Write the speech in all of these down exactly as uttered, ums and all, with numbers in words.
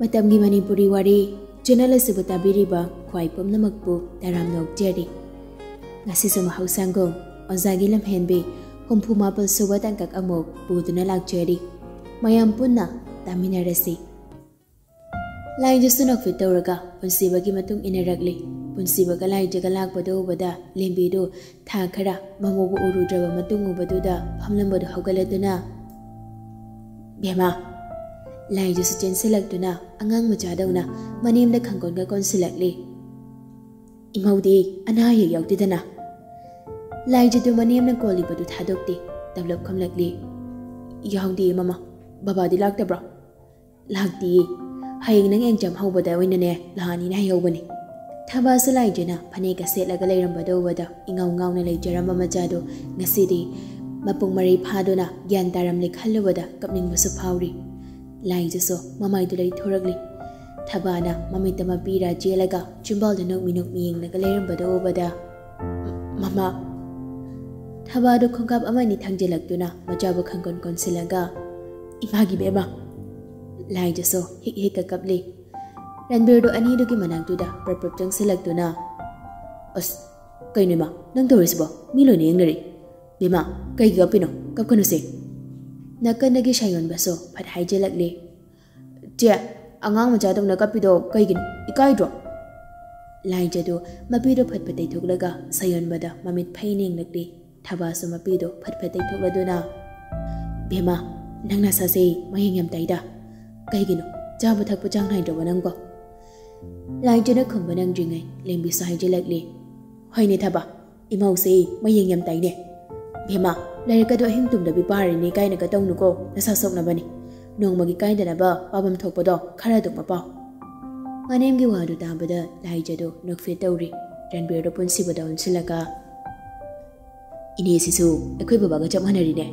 ꯃꯇꯝꯒꯤ ꯃꯅꯤꯄꯨꯔꯤ ꯋꯥꯔꯤ ꯆꯦꯅꯦꯜ ꯑꯁꯤꯕꯨ ꯇꯥꯕꯤꯔꯤꯕ ꯈ꯭ꯋꯥꯏ ꯄꯨꯝꯅꯃꯛꯄꯨ ꯇꯔꯥꯝꯅ ꯑꯣꯛꯆꯔꯤ꯫ ꯉꯁꯤꯁꯨ ꯃꯍꯧꯁꯥꯒꯨꯝ ꯑꯣꯖꯥꯒꯤ ꯂꯝꯍꯦꯟꯕꯤ ꯍꯨꯝꯐꯨ ꯃꯥꯄꯜ ꯁꯨꯕ ꯇꯥꯡꯀꯛ ꯑꯃꯨꯛ ꯄꯨꯗꯨꯅ ꯂꯥꯛꯆꯔꯤ꯫ ꯃꯌꯥꯝ ꯄꯨꯟꯅ ꯇꯥꯃꯤꯟꯅꯔꯁꯤ꯫ ꯂꯥꯏꯖꯁꯨ ꯅꯣꯛꯐꯦꯠ ꯇꯧꯔꯒ ꯄꯨꯟꯁꯤꯕꯒꯤ ꯃꯇꯨꯡ ꯏꯟꯅꯔꯛꯂꯤ꯫ ꯄꯨꯟꯁꯤꯕꯒ ꯂꯥꯏꯖꯒ ꯂꯥꯛꯄꯗꯨ ꯎꯕꯗ ꯂꯦꯝꯕꯤꯗꯨ ꯊꯥ ꯈꯔ ꯃꯃꯧꯕꯨ ꯎꯔꯨꯗ꯭ꯔꯕ ꯃꯇꯨꯡ ꯎꯕꯗꯨꯗ ꯐꯝꯂꯝꯕꯗꯨ ꯍꯧꯒꯠꯂꯗꯨꯅ, "ꯕꯦꯝꯃ!" ꯂꯥꯏꯖꯁꯨ ꯆꯦꯟꯁꯤꯜꯂꯛꯇꯨꯅ ꯑꯉꯥꯡ ꯃꯆꯥꯗꯧꯅ ꯃꯅꯦꯝꯗ ꯈꯪꯀꯣꯟꯒ ꯀꯣꯟꯁꯤꯜꯂꯛꯂꯤ꯫ "ꯏꯃꯧꯗꯤ ꯑꯅꯥ ꯑꯌꯦꯛ ꯌꯥꯎꯗꯦꯗꯅ?" ꯂꯥꯏꯖꯗꯨ ꯃꯅꯦꯝꯅ ꯀꯣꯜꯂꯤꯕꯗꯨ ꯊꯥꯗꯣꯛꯇꯦ, ꯇꯞꯂꯞ ꯈꯨꯝꯂꯛꯂꯤ꯫ "ꯌꯥꯎꯗꯦ ꯃꯃꯥ꯫ ꯕꯕꯥꯗꯤ ꯂꯥꯛꯇꯕ꯭ꯔꯣ?" "ꯂꯥꯛꯇꯤꯌꯦ꯫ ꯍꯌꯦꯡ ꯅꯪ ꯑꯦꯛꯖꯥꯝ ꯍꯧꯕꯗ ꯑꯣꯏꯅꯅꯦ ꯂꯥꯛꯑꯅꯤꯅ ꯍꯥꯏꯍꯧꯕꯅꯦ꯫" ꯊꯕꯥꯁꯨ ꯂꯥꯏꯖꯅ ꯐꯅꯦꯛꯀ ꯁꯦꯠꯂꯒ ꯂꯩꯔꯝꯕꯗ ꯎꯕꯗ ꯏꯉꯥꯎ ꯉꯥꯎꯅ ꯂꯩꯖꯔꯝꯕ ꯃꯆꯥꯗꯨ ꯉꯁꯤꯗꯤ ꯃꯄꯨꯡ ꯃꯔꯩ ꯐꯥꯗꯨꯅ ꯒ꯭ꯌꯥꯟ ꯇꯥꯔꯝꯂꯦ ꯈꯜꯂꯨꯕꯗ ꯀꯞꯅꯤꯡꯕꯁꯨ ꯐꯥꯎꯔꯤ꯫ ꯂꯥꯏꯖꯁꯨ ꯃꯃꯥꯏꯗꯨ ꯂꯩꯊꯣꯔꯛꯂꯤ꯫ ꯊꯕꯥꯅ ꯃꯃꯤꯠꯇ ꯃꯄꯤꯔꯥ ꯆꯦꯜꯂꯒ ꯆꯤꯝꯕꯥꯜꯗ ꯅꯣꯛꯃꯤ ꯅꯣꯛꯃꯤ ꯌꯦꯡꯂꯒ ꯂꯩꯔꯝꯕꯗꯨ ꯎꯕꯗ, "ꯃꯃꯥ!" ꯊꯕꯥꯗꯨ ꯈꯣꯡꯀꯥꯞ ꯑꯃꯅꯤ ꯊꯥꯡꯖꯤꯜꯂꯛꯇꯨꯅ ꯃꯆꯥꯕꯨ ꯈꯪꯀꯣꯟ ꯀꯣꯟꯁꯤꯜꯂꯒ, "ꯏꯃꯥꯒꯤ ꯕꯦꯝꯃ!" ꯂꯥꯏꯖꯁꯨ ꯍꯤꯛ ꯍꯤꯛꯀ ꯀꯞꯂꯤ꯫ ꯔꯟꯕꯤꯔꯗꯨ ꯑꯅꯤꯗꯨꯒꯤ ꯃꯅꯥꯛꯇꯨꯗ ꯄ꯭ꯔꯞ ꯄ꯭ꯔꯞ ꯆꯪꯁꯤꯜꯂꯛꯇꯨꯅ, "ꯑꯁ, ꯀꯩꯅꯣ ꯏꯃꯥ, ꯅꯪ ꯇꯧꯔꯤꯁꯤꯕꯣ? ꯃꯤ ꯂꯣꯏꯅ ꯌꯦꯡꯅꯔꯤ꯫ ꯕꯦꯝꯃ, ꯀꯩꯒꯤ ꯀꯞꯄꯤꯅꯣ? ꯀꯞꯀꯅꯨꯁꯦ꯫" ꯅꯥꯀꯟꯗꯒꯤ ꯁꯥꯌꯣꯟꯕꯁꯨ ꯐꯠ ꯍꯥꯏꯖꯤꯜꯂꯛꯂꯤ꯫ "ꯆꯦ, ꯑꯉꯥꯡ ꯃꯆꯥꯗꯧꯅ ꯀꯞꯄꯤꯗꯣ ꯀꯩꯒꯤꯅꯣ? ꯏꯀꯥꯏꯗ꯭ꯔꯣ?" ꯂꯥꯏꯖꯗꯨ ꯃꯄꯤꯗꯨ ꯐꯠ ꯐꯠ ꯇꯩꯊꯣꯛꯂꯒ ꯁꯥꯌꯣꯟꯕꯗ ꯃꯃꯤꯠ ꯐꯩꯅ ꯌꯦꯡꯂꯛꯂꯤ꯫ ꯊꯕꯥꯁꯨ ꯃꯄꯤꯗꯨ ꯐꯠ ꯐꯠ ꯇꯩꯊꯣꯛꯂꯗꯨꯅ, "ꯕꯦꯝꯃ, ꯅꯪ ꯅꯁꯥꯁꯦ ꯃꯌꯦꯡ ꯌꯥꯝ ꯇꯥꯏꯗ꯫ ꯀꯩꯒꯤꯅꯣ? ꯆꯥꯕ ꯊꯛꯄ ꯆꯥꯡ ꯅꯥꯏꯗ꯭ꯔꯕꯣ ꯅꯪꯕꯣ?" ꯂꯥꯏꯖꯅ ꯈꯨꯝꯕ ꯅꯪꯗ꯭ꯔꯤꯉꯩ ꯂꯦꯝꯕꯤꯁꯨ ꯍꯥꯏꯖꯤꯜꯂꯛꯂꯤ꯫ "ꯍꯣꯏꯅꯦ ꯊꯕꯥ, ꯏꯃꯧꯁꯦ ꯃꯌꯦꯡ ꯌꯥꯝ ꯇꯥꯏꯅꯦ꯫ ꯕꯦꯝꯃ, ꯂꯥꯏꯔꯤꯛꯀꯗꯣ ꯑꯍꯤꯡ ꯇꯨꯝꯗꯕꯤ ꯄꯥꯔꯤꯅꯦ ꯀꯥꯏꯅꯒ ꯇꯧꯅꯨꯀꯣ, ꯅꯁꯥ ꯁꯣꯛꯅꯕꯅꯤ꯫ ꯅꯣꯡꯃꯒꯤ ꯀꯥꯏꯗꯅꯕ ꯄꯥꯐꯝ ꯊꯣꯛꯄꯗꯣ ꯈꯔ ꯑꯗꯨꯝ ꯄꯥꯎ꯫" ꯃꯅꯦꯝꯒꯤ ꯋꯥꯗꯨ ꯇꯥꯕꯗ ꯂꯥꯏꯖꯗꯨ ꯅꯣꯛꯐꯦꯠ ꯇꯧꯔꯤ꯫ ꯔꯟꯕꯤꯔꯗꯨ ꯄꯨꯟꯁꯤꯕꯗ ꯑꯣꯟꯁꯤꯜꯂꯒ, "ꯏꯅꯦꯁꯤꯁꯨ ꯑꯩꯈꯣꯏ ꯕꯕꯥꯒ ꯆꯞ ꯃꯥꯟꯅꯔꯤꯅꯦ꯫"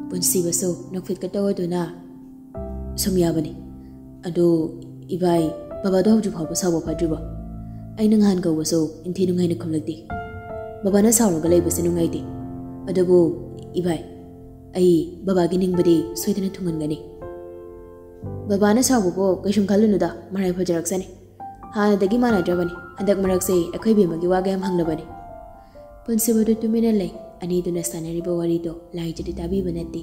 ꯄꯨꯟꯁꯤꯕꯁꯨ ꯅꯣꯛꯐꯦꯠꯀ ꯇꯧꯔꯗꯨꯅ, "ꯁꯨꯝ ꯌꯥꯕꯅꯤ꯫ ꯑꯗꯣ ꯏꯕꯥꯏ, ꯕꯕꯥꯗꯣ ꯍꯧꯖꯤꯛ ꯐꯥꯎꯕ ꯁꯥꯎꯕ ꯐꯗ꯭ꯔꯤꯕꯣ? ꯑꯩꯅ ꯅꯍꯥꯟ ꯀꯧꯕꯁꯨ ꯏꯟꯊꯤ ꯅꯨꯡꯉꯥꯏꯅ ꯈꯨꯝꯂꯛꯇꯦ꯫ ꯕꯕꯥꯅ ꯁꯥꯎꯔꯒ ꯂꯩꯕꯁꯦ ꯅꯨꯡꯉꯥꯏꯇꯦ꯫ ꯑꯗꯨꯕꯨ ꯏꯕꯥꯏ, ꯑꯩ ꯕꯕꯥꯒꯤ ꯅꯤꯡꯕꯗꯤ ꯁꯣꯏꯗꯅ ꯊꯨꯡꯍꯟꯒꯅꯤ꯫" "ꯕꯕꯥꯅ ꯁꯥꯎꯕꯕꯨ ꯀꯩꯁꯨꯝ ꯈꯜꯂꯨꯅꯨꯗ, ꯃꯔꯥꯏ ꯐꯖꯔꯛꯁꯅꯤ꯫ ꯍꯥꯟꯅꯗꯒꯤ ꯃꯥꯟꯅꯗ꯭ꯔꯕꯅꯤ꯫ ꯍꯟꯗꯛ ꯃꯔꯛꯁꯦ ꯑꯩꯈꯣꯏ ꯕꯦꯝꯃꯒꯤ ꯋꯥꯒ ꯌꯥꯝ ꯍꯪꯂꯕꯅꯤ꯫" ꯄꯨꯟꯁꯤꯕꯗꯨ ꯇꯨꯃꯤꯟꯅ ꯂꯩ꯫ ꯑꯅꯤꯗꯨꯅ ꯁꯥꯟꯅꯔꯤꯕ ꯋꯥꯔꯤꯗꯣ ꯂꯥꯏꯖꯗꯤ ꯇꯥꯕꯤꯕ ꯅꯠꯇꯦ꯫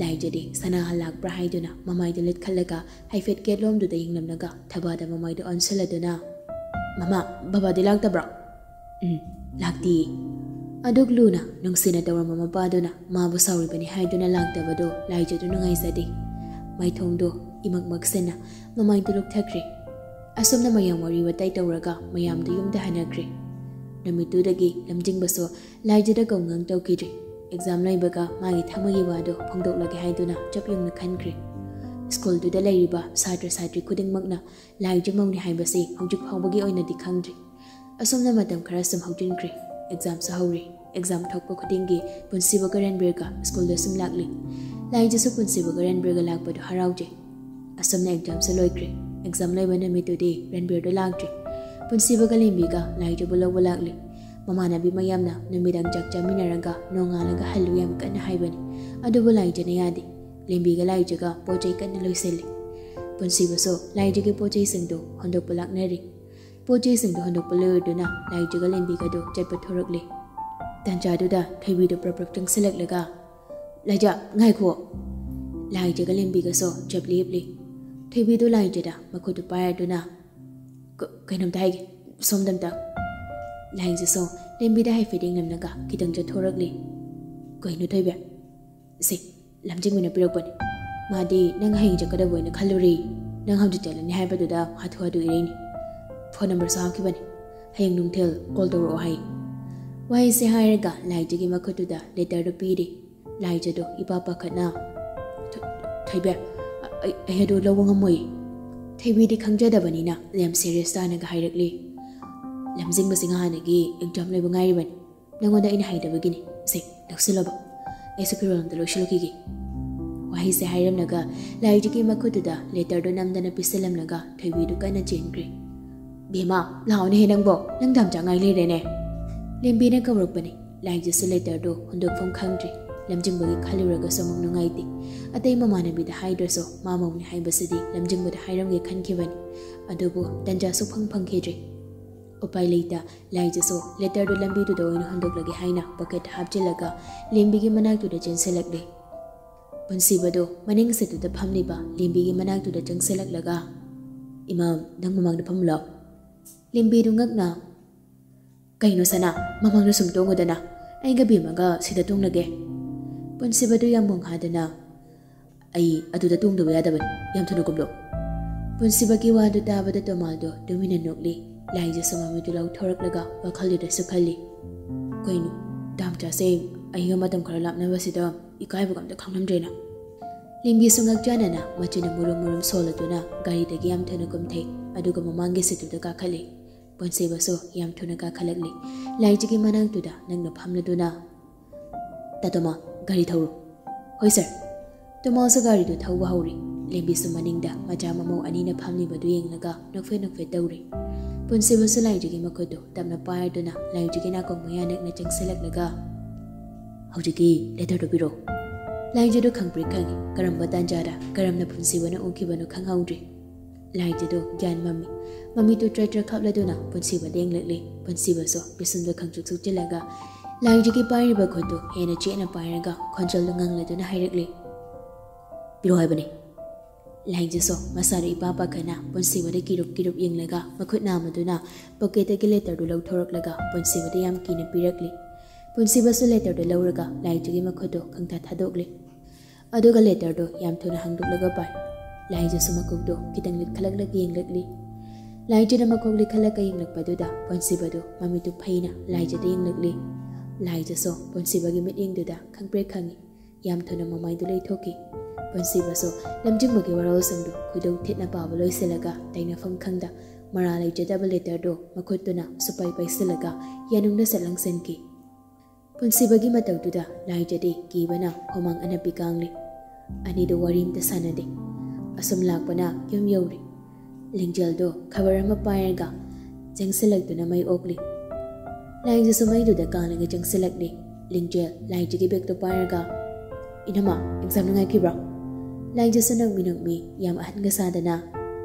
ꯂꯥꯏꯖꯗꯤ ꯁꯅꯥꯍꯟ ꯂꯥꯛꯄ꯭ꯔꯥ ꯍꯥꯏꯗꯨꯅ ꯃꯃꯥꯏꯗꯨ ꯂꯤꯠꯈꯠꯂꯒ ꯍꯥꯏꯐꯦꯠ ꯀꯦꯠꯂꯣꯝꯗꯨꯗ ꯌꯦꯡꯂꯝꯂꯒ ꯊꯕꯥꯗ ꯃꯃꯥꯏꯗꯨ ꯑꯣꯟꯁꯤꯜꯂꯗꯨꯅ, "ꯃꯃꯥ, ꯕꯕꯥꯗꯤ ꯂꯥꯛꯇꯕ꯭ꯔꯣ?" "ꯎꯝ, ꯂꯥꯛꯇꯤꯌꯦ꯫" ꯑꯗꯨꯛ ꯂꯨꯅ ꯅꯨꯡꯁꯤꯅ ꯇꯧꯔꯝꯕ ꯃꯄꯥꯗꯨꯅ ꯃꯥꯕꯨ ꯁꯥꯎꯔꯤꯕꯅꯤ ꯍꯥꯏꯗꯨꯅ ꯂꯥꯛꯇꯕꯗꯣ ꯂꯥꯏꯖꯗꯨ ꯅꯨꯡꯉꯥꯏꯖꯗꯦ꯫ ꯃꯥꯏꯊꯣꯡꯗꯣ ꯏꯃꯛ ꯃꯛꯁꯤꯟꯅ ꯃꯃꯥꯏꯗꯨ ꯂꯨꯞꯊꯈ꯭ꯔꯦ꯫ ꯑꯁꯨꯝꯅ ꯃꯌꯥꯝ ꯋꯥꯔꯤ ꯋꯥꯇꯥꯏ ꯇꯧꯔꯒ ꯃꯌꯥꯝꯗꯨ ꯌꯨꯝꯗ ꯍꯟꯅꯈ꯭ꯔꯦ꯫ ꯅꯨꯃꯤꯠꯇꯨꯗꯒꯤ ꯂꯝꯖꯤꯡꯕꯁꯨ ꯂꯥꯏꯖꯗ ꯀꯧꯉꯥꯡ ꯇꯧꯈꯤꯗ꯭ꯔꯦ꯫ ꯑꯦꯛꯖꯥꯝ ꯂꯣꯏꯕꯒ ꯃꯥꯒꯤ ꯊꯃꯣꯏꯒꯤ ꯋꯥꯗꯨ ꯐꯣꯡꯗꯣꯛꯂꯒꯦ ꯍꯥꯏꯗꯨꯅ ꯆꯞ ꯌꯨꯡꯅ ꯈꯟꯈ꯭ꯔꯦ꯫ ꯁ꯭ꯀꯨꯜꯗꯨꯗ ꯂꯩꯔꯤꯕ ꯁꯥꯇ꯭ꯔ ꯁꯥꯇ꯭ꯔꯤ ꯈꯨꯗꯤꯡꯃꯛꯅ ꯂꯥꯏꯖ ꯃꯧꯅꯤ ꯍꯥꯏꯕꯁꯤ ꯍꯧꯖꯤꯛ ꯐꯥꯎꯕꯒꯤ ꯑꯣꯏꯅꯗꯤ ꯈꯪꯗ꯭ꯔꯤ꯫ ꯑꯁꯨꯝꯅ ꯃꯇꯝ ꯈꯔ ꯁꯨꯝ ꯍꯧꯖꯤꯟꯈ꯭ꯔꯦ꯫ ꯑꯦꯛꯖꯥꯝꯁꯨ ꯍꯧꯔꯦ꯫ ꯑꯦꯛꯖꯥꯝ ꯊꯣꯛꯄ ꯈꯨꯗꯤꯡꯒꯤ ꯄꯨꯟꯁꯤꯕꯒ ꯔꯟꯕꯤꯔꯒ ꯁ꯭ꯀꯨꯜꯗ ꯁꯨꯝ ꯂꯥꯛꯂꯤ꯫ ꯂꯥꯏꯖꯁꯨ ꯄꯨꯟꯁꯤꯕꯒ ꯔꯟꯕꯤꯔꯒ ꯂꯥꯛꯄꯗꯨ ꯍꯔꯥꯎꯖꯩ꯫ ꯑꯁꯨꯝꯅ ꯑꯦꯛꯖꯥꯝꯁꯨ ꯂꯣꯏꯈ꯭ꯔꯦ꯫ ꯑꯦꯛꯖꯥꯝ ꯂꯣꯏꯕ ꯅꯨꯃꯤꯠꯇꯨꯗꯤ ꯔꯟꯕꯤꯔꯗꯨ ꯂꯥꯛꯇ꯭ꯔꯦ꯫ ꯄꯨꯟꯁꯤꯕꯒ ꯂꯦꯝꯕꯤꯒ ꯂꯥꯏꯖꯕꯨ ꯂꯧꯕ ꯂꯥꯛꯂꯤ꯫ ꯃꯃꯥꯟꯅꯕꯤ ꯃꯌꯥꯝꯅ ꯅꯨꯃꯤꯗꯥꯡ ꯆꯥꯛ ꯆꯥꯃꯤꯟꯅꯔꯒ ꯅꯣꯡꯉꯥꯜꯂꯒ ꯍꯜꯂꯨ ꯌꯥꯝ ꯀꯟꯅ ꯍꯥꯏꯕꯅꯤ꯫ ꯑꯗꯨꯕꯨ ꯂꯥꯏꯖꯅ ꯌꯥꯗꯦ꯫ ꯂꯦꯝꯕꯤꯒ ꯂꯥꯏꯖꯒ ꯄꯣꯠ ꯆꯩ ꯀꯟꯅ ꯂꯣꯏꯁꯤꯜꯂꯤ꯫ ꯄꯨꯟꯁꯤꯕꯁꯨ ꯂꯥꯏꯖꯒꯤ ꯄꯣꯠ ꯆꯩꯁꯤꯡꯗꯨ ꯍꯣꯟꯗꯣꯛꯄ ꯂꯥꯛꯅꯔꯤ꯫ ꯄꯣꯠ ꯆꯩꯁꯤꯡꯗꯨ ꯍꯣꯟꯗꯣꯛꯄ ꯂꯣꯏꯔꯗꯨꯅ ꯂꯥꯏꯖꯒ ꯂꯦꯝꯕꯤꯒꯗꯨ ꯆꯠꯄ ꯊꯣꯔꯛꯂꯤ꯫ ꯇꯥꯟꯖꯥꯗꯨꯗ ꯊꯣꯏꯕꯤꯗꯨ ꯄ꯭ꯔꯞ ꯄ꯭ꯔꯞ ꯆꯪꯁꯤꯜꯂꯛꯂꯒ, "ꯂꯥꯏꯖ, ꯉꯥꯏꯈꯣ!" ꯂꯥꯏꯖꯒ ꯂꯦꯝꯕꯤꯒꯁꯨ ꯆꯞ ꯂꯦꯞꯂꯤ꯫ ꯊꯣꯏꯕꯤꯗꯨ ꯂꯥꯏꯖꯗ ꯃꯈꯨꯠꯇꯨ ꯄꯥꯏꯔꯗꯨꯅ, "ꯀ-, ꯀꯩꯅꯣꯝꯇ ꯍꯥꯏꯒꯦ, ꯁꯣꯝꯗꯝꯇ꯫" ꯂꯥꯏꯖꯁꯨ ꯂꯦꯝꯕꯤꯗ ꯍꯥꯏꯐꯦꯠ ꯌꯦꯡꯂꯝꯂꯒ ꯈꯤꯇꯪ ꯆꯠꯊꯣꯔꯛꯂꯤ꯫ "ꯀꯩꯅꯣ ꯊꯣꯏꯕꯤ?" "ꯁꯦ, ꯂꯝꯖꯤꯡꯕꯅ ꯄꯤꯔꯛꯄꯅꯤ꯫ ꯃꯥꯗꯤ ꯅꯪ ꯍꯌꯦꯡ ꯆꯠꯀꯗꯕ ꯑꯣꯏꯅ ꯈꯜꯂꯨꯔꯦ꯫ ꯅꯪ ꯍꯧꯖꯤꯛ ꯆꯠꯂꯅꯤ ꯍꯥꯏꯕꯗꯨꯗ ꯍꯥꯊꯨ ꯍꯥꯊꯨ ꯏꯔꯛꯏꯅꯤ꯫ ꯐꯣꯟ ꯅꯝꯕꯔꯁꯨ ꯍꯥꯞꯈꯤꯕꯅꯤ꯫ ꯍꯌꯦꯡ ꯅꯨꯡꯊꯤꯜ ꯀꯣꯜ ꯇꯧꯔꯛꯑꯣ ꯍꯥꯏ꯫" ꯋꯥꯍꯩꯁꯦ ꯍꯥꯏꯔꯒ ꯂꯥꯏꯖꯒꯤ ꯃꯈꯨꯠꯇꯨꯗ ꯂꯦꯇꯔꯗꯨ ꯄꯤꯔꯤ꯫ ꯂꯥꯏꯖꯗꯣ ꯏꯄꯥ ꯄꯥꯈꯠꯅ, "ꯊ-, ꯊꯣꯏꯕꯤ, ꯑ-, ꯑꯩ, ꯑꯩ ꯑꯗꯨ ꯂꯧꯕ ꯉꯝꯃꯣꯏ꯫" ꯊꯣꯏꯕꯤꯗꯤ ꯈꯪꯖꯗꯕꯅꯤꯅ ꯌꯥꯝ ꯁꯦꯔꯤꯌꯁ ꯇꯥꯅꯒ ꯍꯥꯏꯔꯛꯂꯤ꯫ "ꯂꯝꯖꯤꯡꯕꯁꯤ ꯉꯍꯥꯟꯗꯒꯤ ꯑꯦꯛꯖꯥꯝ ꯂꯩꯕ ꯉꯥꯏꯔꯤꯕꯅꯤ꯫ ꯅꯉꯣꯟꯗ ꯑꯩꯅ ꯍꯥꯏꯗꯕꯒꯤꯅꯤ꯫ ꯁꯦ, ꯅꯛꯁꯤꯜꯂꯕ? ꯑꯩꯁꯨ ꯐꯤꯔꯣꯜ ꯑꯝꯇ ꯂꯣꯏꯁꯤꯜꯂꯨꯈꯤꯒꯦ꯫" ꯋꯥꯍꯩꯁꯦ ꯍꯥꯏꯔꯝꯂꯒ ꯂꯥꯏꯖꯒꯤ ꯃꯈꯨꯠꯇꯨꯗ ꯂꯦꯇꯔꯗꯨ ꯅꯝꯗꯅ ꯄꯤꯁꯤꯜꯂꯝꯂꯒ ꯊꯣꯏꯕꯤꯗꯨ ꯀꯟꯅ ꯆꯦꯟꯈ꯭ꯔꯦ꯫ "ꯕꯦꯝꯃ, ꯂꯥꯛꯑꯣꯅꯦꯍꯦ ꯅꯪꯕꯣ, ꯅꯪ ꯗꯥꯝꯆꯥ ꯉꯥꯏ ꯂꯩꯔꯦꯅꯦ꯫" ꯂꯦꯝꯕꯤꯅ ꯀꯧꯔꯛꯄꯅꯤ꯫ ꯂꯥꯏꯖꯁꯨ ꯂꯦꯇꯔꯗꯨ ꯍꯨꯟꯗꯣꯛꯐꯝ ꯈꯪꯗ꯭ꯔꯦ꯫ ꯂꯝꯖꯤꯡꯕꯒꯤ ꯈꯜꯂꯨꯔꯒꯁꯨ ꯑꯃꯨꯛ ꯅꯨꯡꯉꯥꯏꯇꯦ꯫ ꯑꯇꯩ ꯃꯃꯥꯟꯅꯕꯤꯗ ꯍꯥꯏꯗ꯭ꯔꯁꯨ ꯃꯥ ꯃꯧꯅꯤ ꯍꯥꯏꯕꯁꯤꯗꯤ ꯂꯝꯖꯤꯡꯕꯗ ꯍꯥꯏꯔꯝꯒꯦ ꯈꯟꯈꯤꯕꯅꯤ꯫ ꯑꯗꯨꯕꯨ ꯇꯟꯖꯥ ꯁꯨꯛꯐꯪ ꯐꯪꯈꯤꯗ꯭ꯔꯦ꯫ ꯎꯄꯥꯏ ꯂꯩꯇ ꯂꯥꯏꯖꯁꯨ ꯂꯦꯇꯔꯗꯨ ꯂꯝꯕꯤꯗꯨꯗ ꯑꯣꯏꯅ ꯍꯨꯟꯗꯣꯛꯂꯒꯦ ꯍꯥꯏꯅ ꯄꯣꯀꯦꯠꯇ ꯍꯥꯞꯆꯤꯜꯂꯒ ꯂꯦꯝꯕꯤꯒꯤ ꯃꯅꯥꯛꯇꯨꯗ ꯆꯦꯟꯁꯤꯜꯂꯛꯂꯦ꯫ ꯄꯨꯟꯁꯤꯕꯗꯨ ꯃꯅꯤꯡ ꯁꯤꯠꯇꯨꯗ ꯐꯝꯂꯤꯕ ꯂꯦꯝꯕꯤꯒꯤ ꯃꯅꯥꯛꯇꯨꯗ ꯆꯪꯁꯤꯜꯂꯛꯂꯒ, "ꯏꯃꯥ, ꯅꯪ ꯃꯃꯥꯡꯗ ꯐꯝꯂꯣ꯫" ꯂꯦꯝꯕꯤꯗꯨ ꯉꯛꯅ, "ꯀꯩꯅꯣ ꯁꯅꯥ, ꯃꯃꯥꯡꯗ ꯁꯨꯝ ꯇꯣꯡꯉꯨꯗꯅ, ꯑꯩꯒ ꯕꯦꯝꯃꯒ ꯁꯤꯗ ꯇꯣꯡꯂꯒꯦ꯫" ꯄꯨꯟꯁꯤꯕꯗꯨ ꯌꯥꯝ ꯃꯣꯡ ꯍꯥꯗꯨꯅ, "ꯑꯩ ꯑꯗꯨꯗ ꯇꯣꯡꯗꯕ ꯌꯥꯗꯕꯅꯤ, ꯌꯥꯝ ꯊꯨꯅ ꯀꯨꯝꯂꯣ꯫" ꯄꯨꯟꯁꯤꯕꯒꯤ ꯋꯥꯗꯨ ꯇꯥꯕꯗ ꯇꯣꯃꯥꯜꯗꯣ ꯇꯨꯃꯤꯟꯅ ꯅꯣꯛꯂꯤ꯫ ꯂꯥꯏꯖꯁꯨ ꯃꯃꯤꯠꯇꯨ ꯂꯧꯊꯣꯔꯛꯂꯒ ꯋꯥꯈꯜꯗꯨꯗꯁꯨ ꯈꯜꯂꯤ, "ꯀꯩꯅꯣ, ꯗꯥꯝꯆꯥꯁꯦ ꯑꯩꯒ ꯃꯇꯝ ꯈꯔ ꯂꯥꯞꯅꯕꯁꯤꯗ ꯏꯀꯥꯏꯕꯒ ꯑꯝꯇ ꯈꯪꯂꯝꯗ꯭ꯔꯦꯅ꯫" ꯂꯦꯝꯕꯤꯁꯨ ꯉꯛꯆꯥꯟꯅꯅ ꯃꯆꯤꯟꯅ ꯃꯨꯔꯨꯝ ꯃꯨꯔꯨꯝ ꯁꯣꯜꯂꯗꯨꯅ ꯒꯥꯔꯤꯗꯒꯤ ꯌꯥꯝ ꯊꯨꯅ ꯀꯨꯝꯊꯩ, ꯑꯗꯨꯒ ꯃꯃꯥꯡꯒꯤ ꯁꯤꯠꯇꯨꯗ ꯀꯥꯈꯠꯂꯤ꯫ ꯄꯨꯟꯁꯤꯕꯁꯨ ꯌꯥꯝ ꯊꯨꯅ ꯀꯥꯈꯠꯂꯛꯂꯤ꯫ ꯂꯥꯏꯖꯒꯤ ꯃꯅꯥꯛꯇꯨꯗ ꯅꯛꯅ ꯐꯝꯂꯗꯨꯅ, "ꯇꯥꯇꯣꯃꯥ, ꯒꯥꯔꯤ ꯊꯧꯔꯣ꯫" "ꯍꯣꯏ ꯁꯥꯔ꯫" ꯇꯣꯃꯥꯁꯨ ꯒꯥꯔꯤꯗꯨ ꯊꯧꯕ ꯍꯧꯔꯤ꯫ ꯂꯦꯝꯕꯤꯁꯨ ꯃꯅꯤꯡꯗ ꯃꯆꯥ ꯃꯃꯧ ꯑꯅꯤꯅ ꯐꯝꯂꯤꯕꯗꯨ ꯌꯦꯡꯂꯒ ꯅꯣꯛꯐꯦꯠ ꯅꯣꯛꯐꯦꯠ ꯇꯧꯔꯤ꯫ ꯄꯨꯟꯁꯤꯕꯁꯨ ꯂꯥꯏꯖꯒꯤ ꯃꯈꯨꯠꯇꯨ ꯇꯞꯅ ꯄꯥꯏꯔꯗꯨꯅ ꯂꯥꯏꯖꯒꯤ ꯅꯥꯀꯣꯡ ꯃꯌꯥ ꯅꯛꯅ ꯆꯪꯁꯤꯜꯂꯛꯂꯒ, "ꯍꯧꯖꯤꯛꯀꯤ ꯂꯦꯇꯔꯗꯨ ꯄꯤꯔꯛꯑꯣ꯫" ꯂꯥꯏꯖꯗꯨ ꯈꯪꯄ꯭ꯔꯦꯛ ꯈꯪꯉꯤ꯫ ꯀꯔꯝꯕ ꯇꯥꯟꯖꯥꯗ ꯀꯔꯝꯅ ꯄꯨꯟꯁꯤꯕꯅ ꯎꯈꯤꯕꯅꯣ ꯈꯪꯍꯧꯗ꯭ꯔꯤ꯫ ꯂꯥꯏꯖꯗꯨ ꯒ꯭ꯌꯥꯟ ꯃꯝꯃꯤ꯫ ꯃꯃꯤꯠꯇꯨ ꯇ꯭ꯔꯦꯠ ꯇ꯭ꯔꯦꯠ ꯈꯞꯂꯗꯨꯅ ꯄꯨꯟꯁꯤꯕꯗ ꯌꯦꯡꯂꯛꯂꯤ꯫ ꯄꯨꯟꯁꯤꯕꯁꯨ ꯄꯤꯁꯨꯝꯗꯨ ꯈꯪꯆꯨꯛ ꯆꯨꯛꯆꯤꯜꯂꯒ ꯂꯥꯏꯖꯒꯤ ꯄꯥꯏꯔꯤꯕ ꯈꯨꯠꯇꯨ ꯍꯦꯟꯅ ꯆꯦꯠꯅ ꯄꯥꯏꯔꯒ ꯈꯣꯟꯖꯦꯜꯗꯨ ꯉꯪꯂꯗꯨꯅ ꯍꯥꯏꯔꯛꯂꯤ, "ꯄꯤꯔꯛꯑꯣ ꯍꯥꯏꯕꯅꯤ꯫" ꯂꯥꯏꯖꯁꯨ ꯃꯁꯥꯗꯨ ꯏꯄꯥ ꯄꯥꯈꯠꯅ ꯄꯨꯟꯁꯤꯕꯗ ꯀꯤꯔꯨꯞ ꯀꯤꯔꯨꯞ ꯌꯦꯡꯂꯒ ꯃꯈꯨꯠ ꯅꯥꯝꯃꯗꯨꯅ ꯄꯣꯀꯦꯠꯇꯒꯤ ꯂꯦꯇꯔꯗꯨ ꯂꯧꯊꯣꯔꯛꯂꯒ ꯄꯨꯟꯁꯤꯕꯗ ꯌꯥꯝ ꯀꯤꯅ ꯄꯤꯔꯛꯂꯤ꯫ ꯄꯨꯟꯁꯤꯕꯁꯨ ꯂꯦꯇꯔꯗꯨ ꯂꯧꯔꯒ ꯂꯥꯏꯖꯒꯤ ꯃꯈꯨꯠꯇꯨ ꯈꯪꯊꯥ ꯊꯥꯗꯣꯛꯂꯤ꯫ ꯑꯗꯨꯒ ꯂꯦꯇꯔꯗꯨ ꯌꯥꯝ ꯊꯨꯅ ꯍꯥꯡꯗꯣꯛꯂꯒ ꯄꯥꯏ꯫ ꯂꯥꯏꯖꯁꯨ ꯃꯀꯣꯛꯇꯨ ꯈꯤꯇꯪ ꯂꯤꯛꯈꯠꯂꯛꯂꯒ ꯌꯦꯡꯂꯛꯂꯤ꯫ ꯂꯥꯏꯖꯅ ꯃꯀꯣꯛ ꯂꯤꯛꯈꯠꯂꯒ ꯌꯦꯡꯂꯛꯄꯗꯨꯗ ꯄꯨꯟꯁꯤꯕꯗꯨ ꯃꯃꯤꯠꯇꯨ ꯐꯩꯅ ꯂꯥꯏꯖꯗ ꯌꯦꯡꯂꯛꯂꯤ꯫ ꯂꯥꯏꯖꯁꯨ ꯄꯨꯟꯁꯤꯕꯒꯤ ꯃꯤꯠꯌꯦꯡꯗꯨꯗ ꯈꯪꯄ꯭ꯔꯦꯛ ꯈꯪꯉꯤ꯫ ꯌꯥꯝ ꯊꯨꯅ ꯃꯃꯥꯏꯗꯨ ꯂꯩꯊꯣꯛꯈꯤ꯫ ꯄꯨꯟꯁꯤꯕꯁꯨ ꯂꯝꯖꯤꯡꯕꯒꯤ ꯋꯥꯔꯣꯜꯁꯤꯡꯗꯨ ꯈꯣꯏꯗꯧ ꯊꯤꯠꯅ ꯄꯥꯕ ꯂꯣꯏꯁꯤꯜꯂꯒ ꯇꯩꯅꯐꯝ ꯈꯪꯗ ꯃꯔꯥ ꯂꯩꯖꯗꯕ ꯂꯦꯇꯔꯗꯨ ꯃꯈꯨꯠꯇꯨꯅ ꯁꯨꯄꯥꯏ ꯄꯥꯏꯁꯤꯜꯂꯒ ꯌꯥꯅꯨꯡꯗ ꯆꯠꯂꯪꯁꯤꯟꯈꯤ꯫ ꯄꯨꯟꯁꯤꯕꯒꯤ ꯃꯇꯧꯗꯨꯗ ꯂꯥꯏꯖꯗꯤ ꯀꯤꯕꯅ ꯍꯨꯃꯥꯡ ꯑꯅꯞꯄꯤ ꯀꯥꯡꯂꯤ꯫ ꯑꯅꯤꯗꯨ ꯋꯥꯔꯤ ꯑꯃꯇ ꯁꯥꯟꯅꯗꯦ꯫ ꯑꯁꯨꯝ ꯂꯥꯛꯄꯅ ꯌꯨꯝ ꯌꯧꯔꯦ꯫ ꯂꯤꯡꯖꯦꯜꯗꯣ ꯈꯕꯔ ꯑꯃ ꯄꯥꯏꯔꯒ ꯆꯪꯁꯤꯜꯂꯛꯇꯨꯅ ꯃꯩ ꯑꯣꯛꯂꯤ꯫ ꯂꯥꯏꯖꯁꯨ ꯃꯩꯗꯨꯗ ꯀꯥꯡꯂꯒ ꯆꯪꯁꯤꯜꯂꯛꯂꯤ꯫ ꯂꯤꯡꯖꯦꯜ ꯂꯥꯏꯖꯒꯤ ꯕꯦꯒꯇꯣ ꯄꯥꯏꯔꯒ, "ꯏꯅꯝꯃ, ꯑꯦꯛꯖꯥꯝ ꯅꯨꯡꯉꯥꯏꯈꯤꯕ꯭ꯔꯣ?" ꯂꯥꯏꯖꯁꯨ ꯅꯣꯛꯃꯤ ꯅꯣꯛꯃꯤ ꯌꯥꯝ ꯑꯍꯟꯒ ꯁꯥꯗꯅ,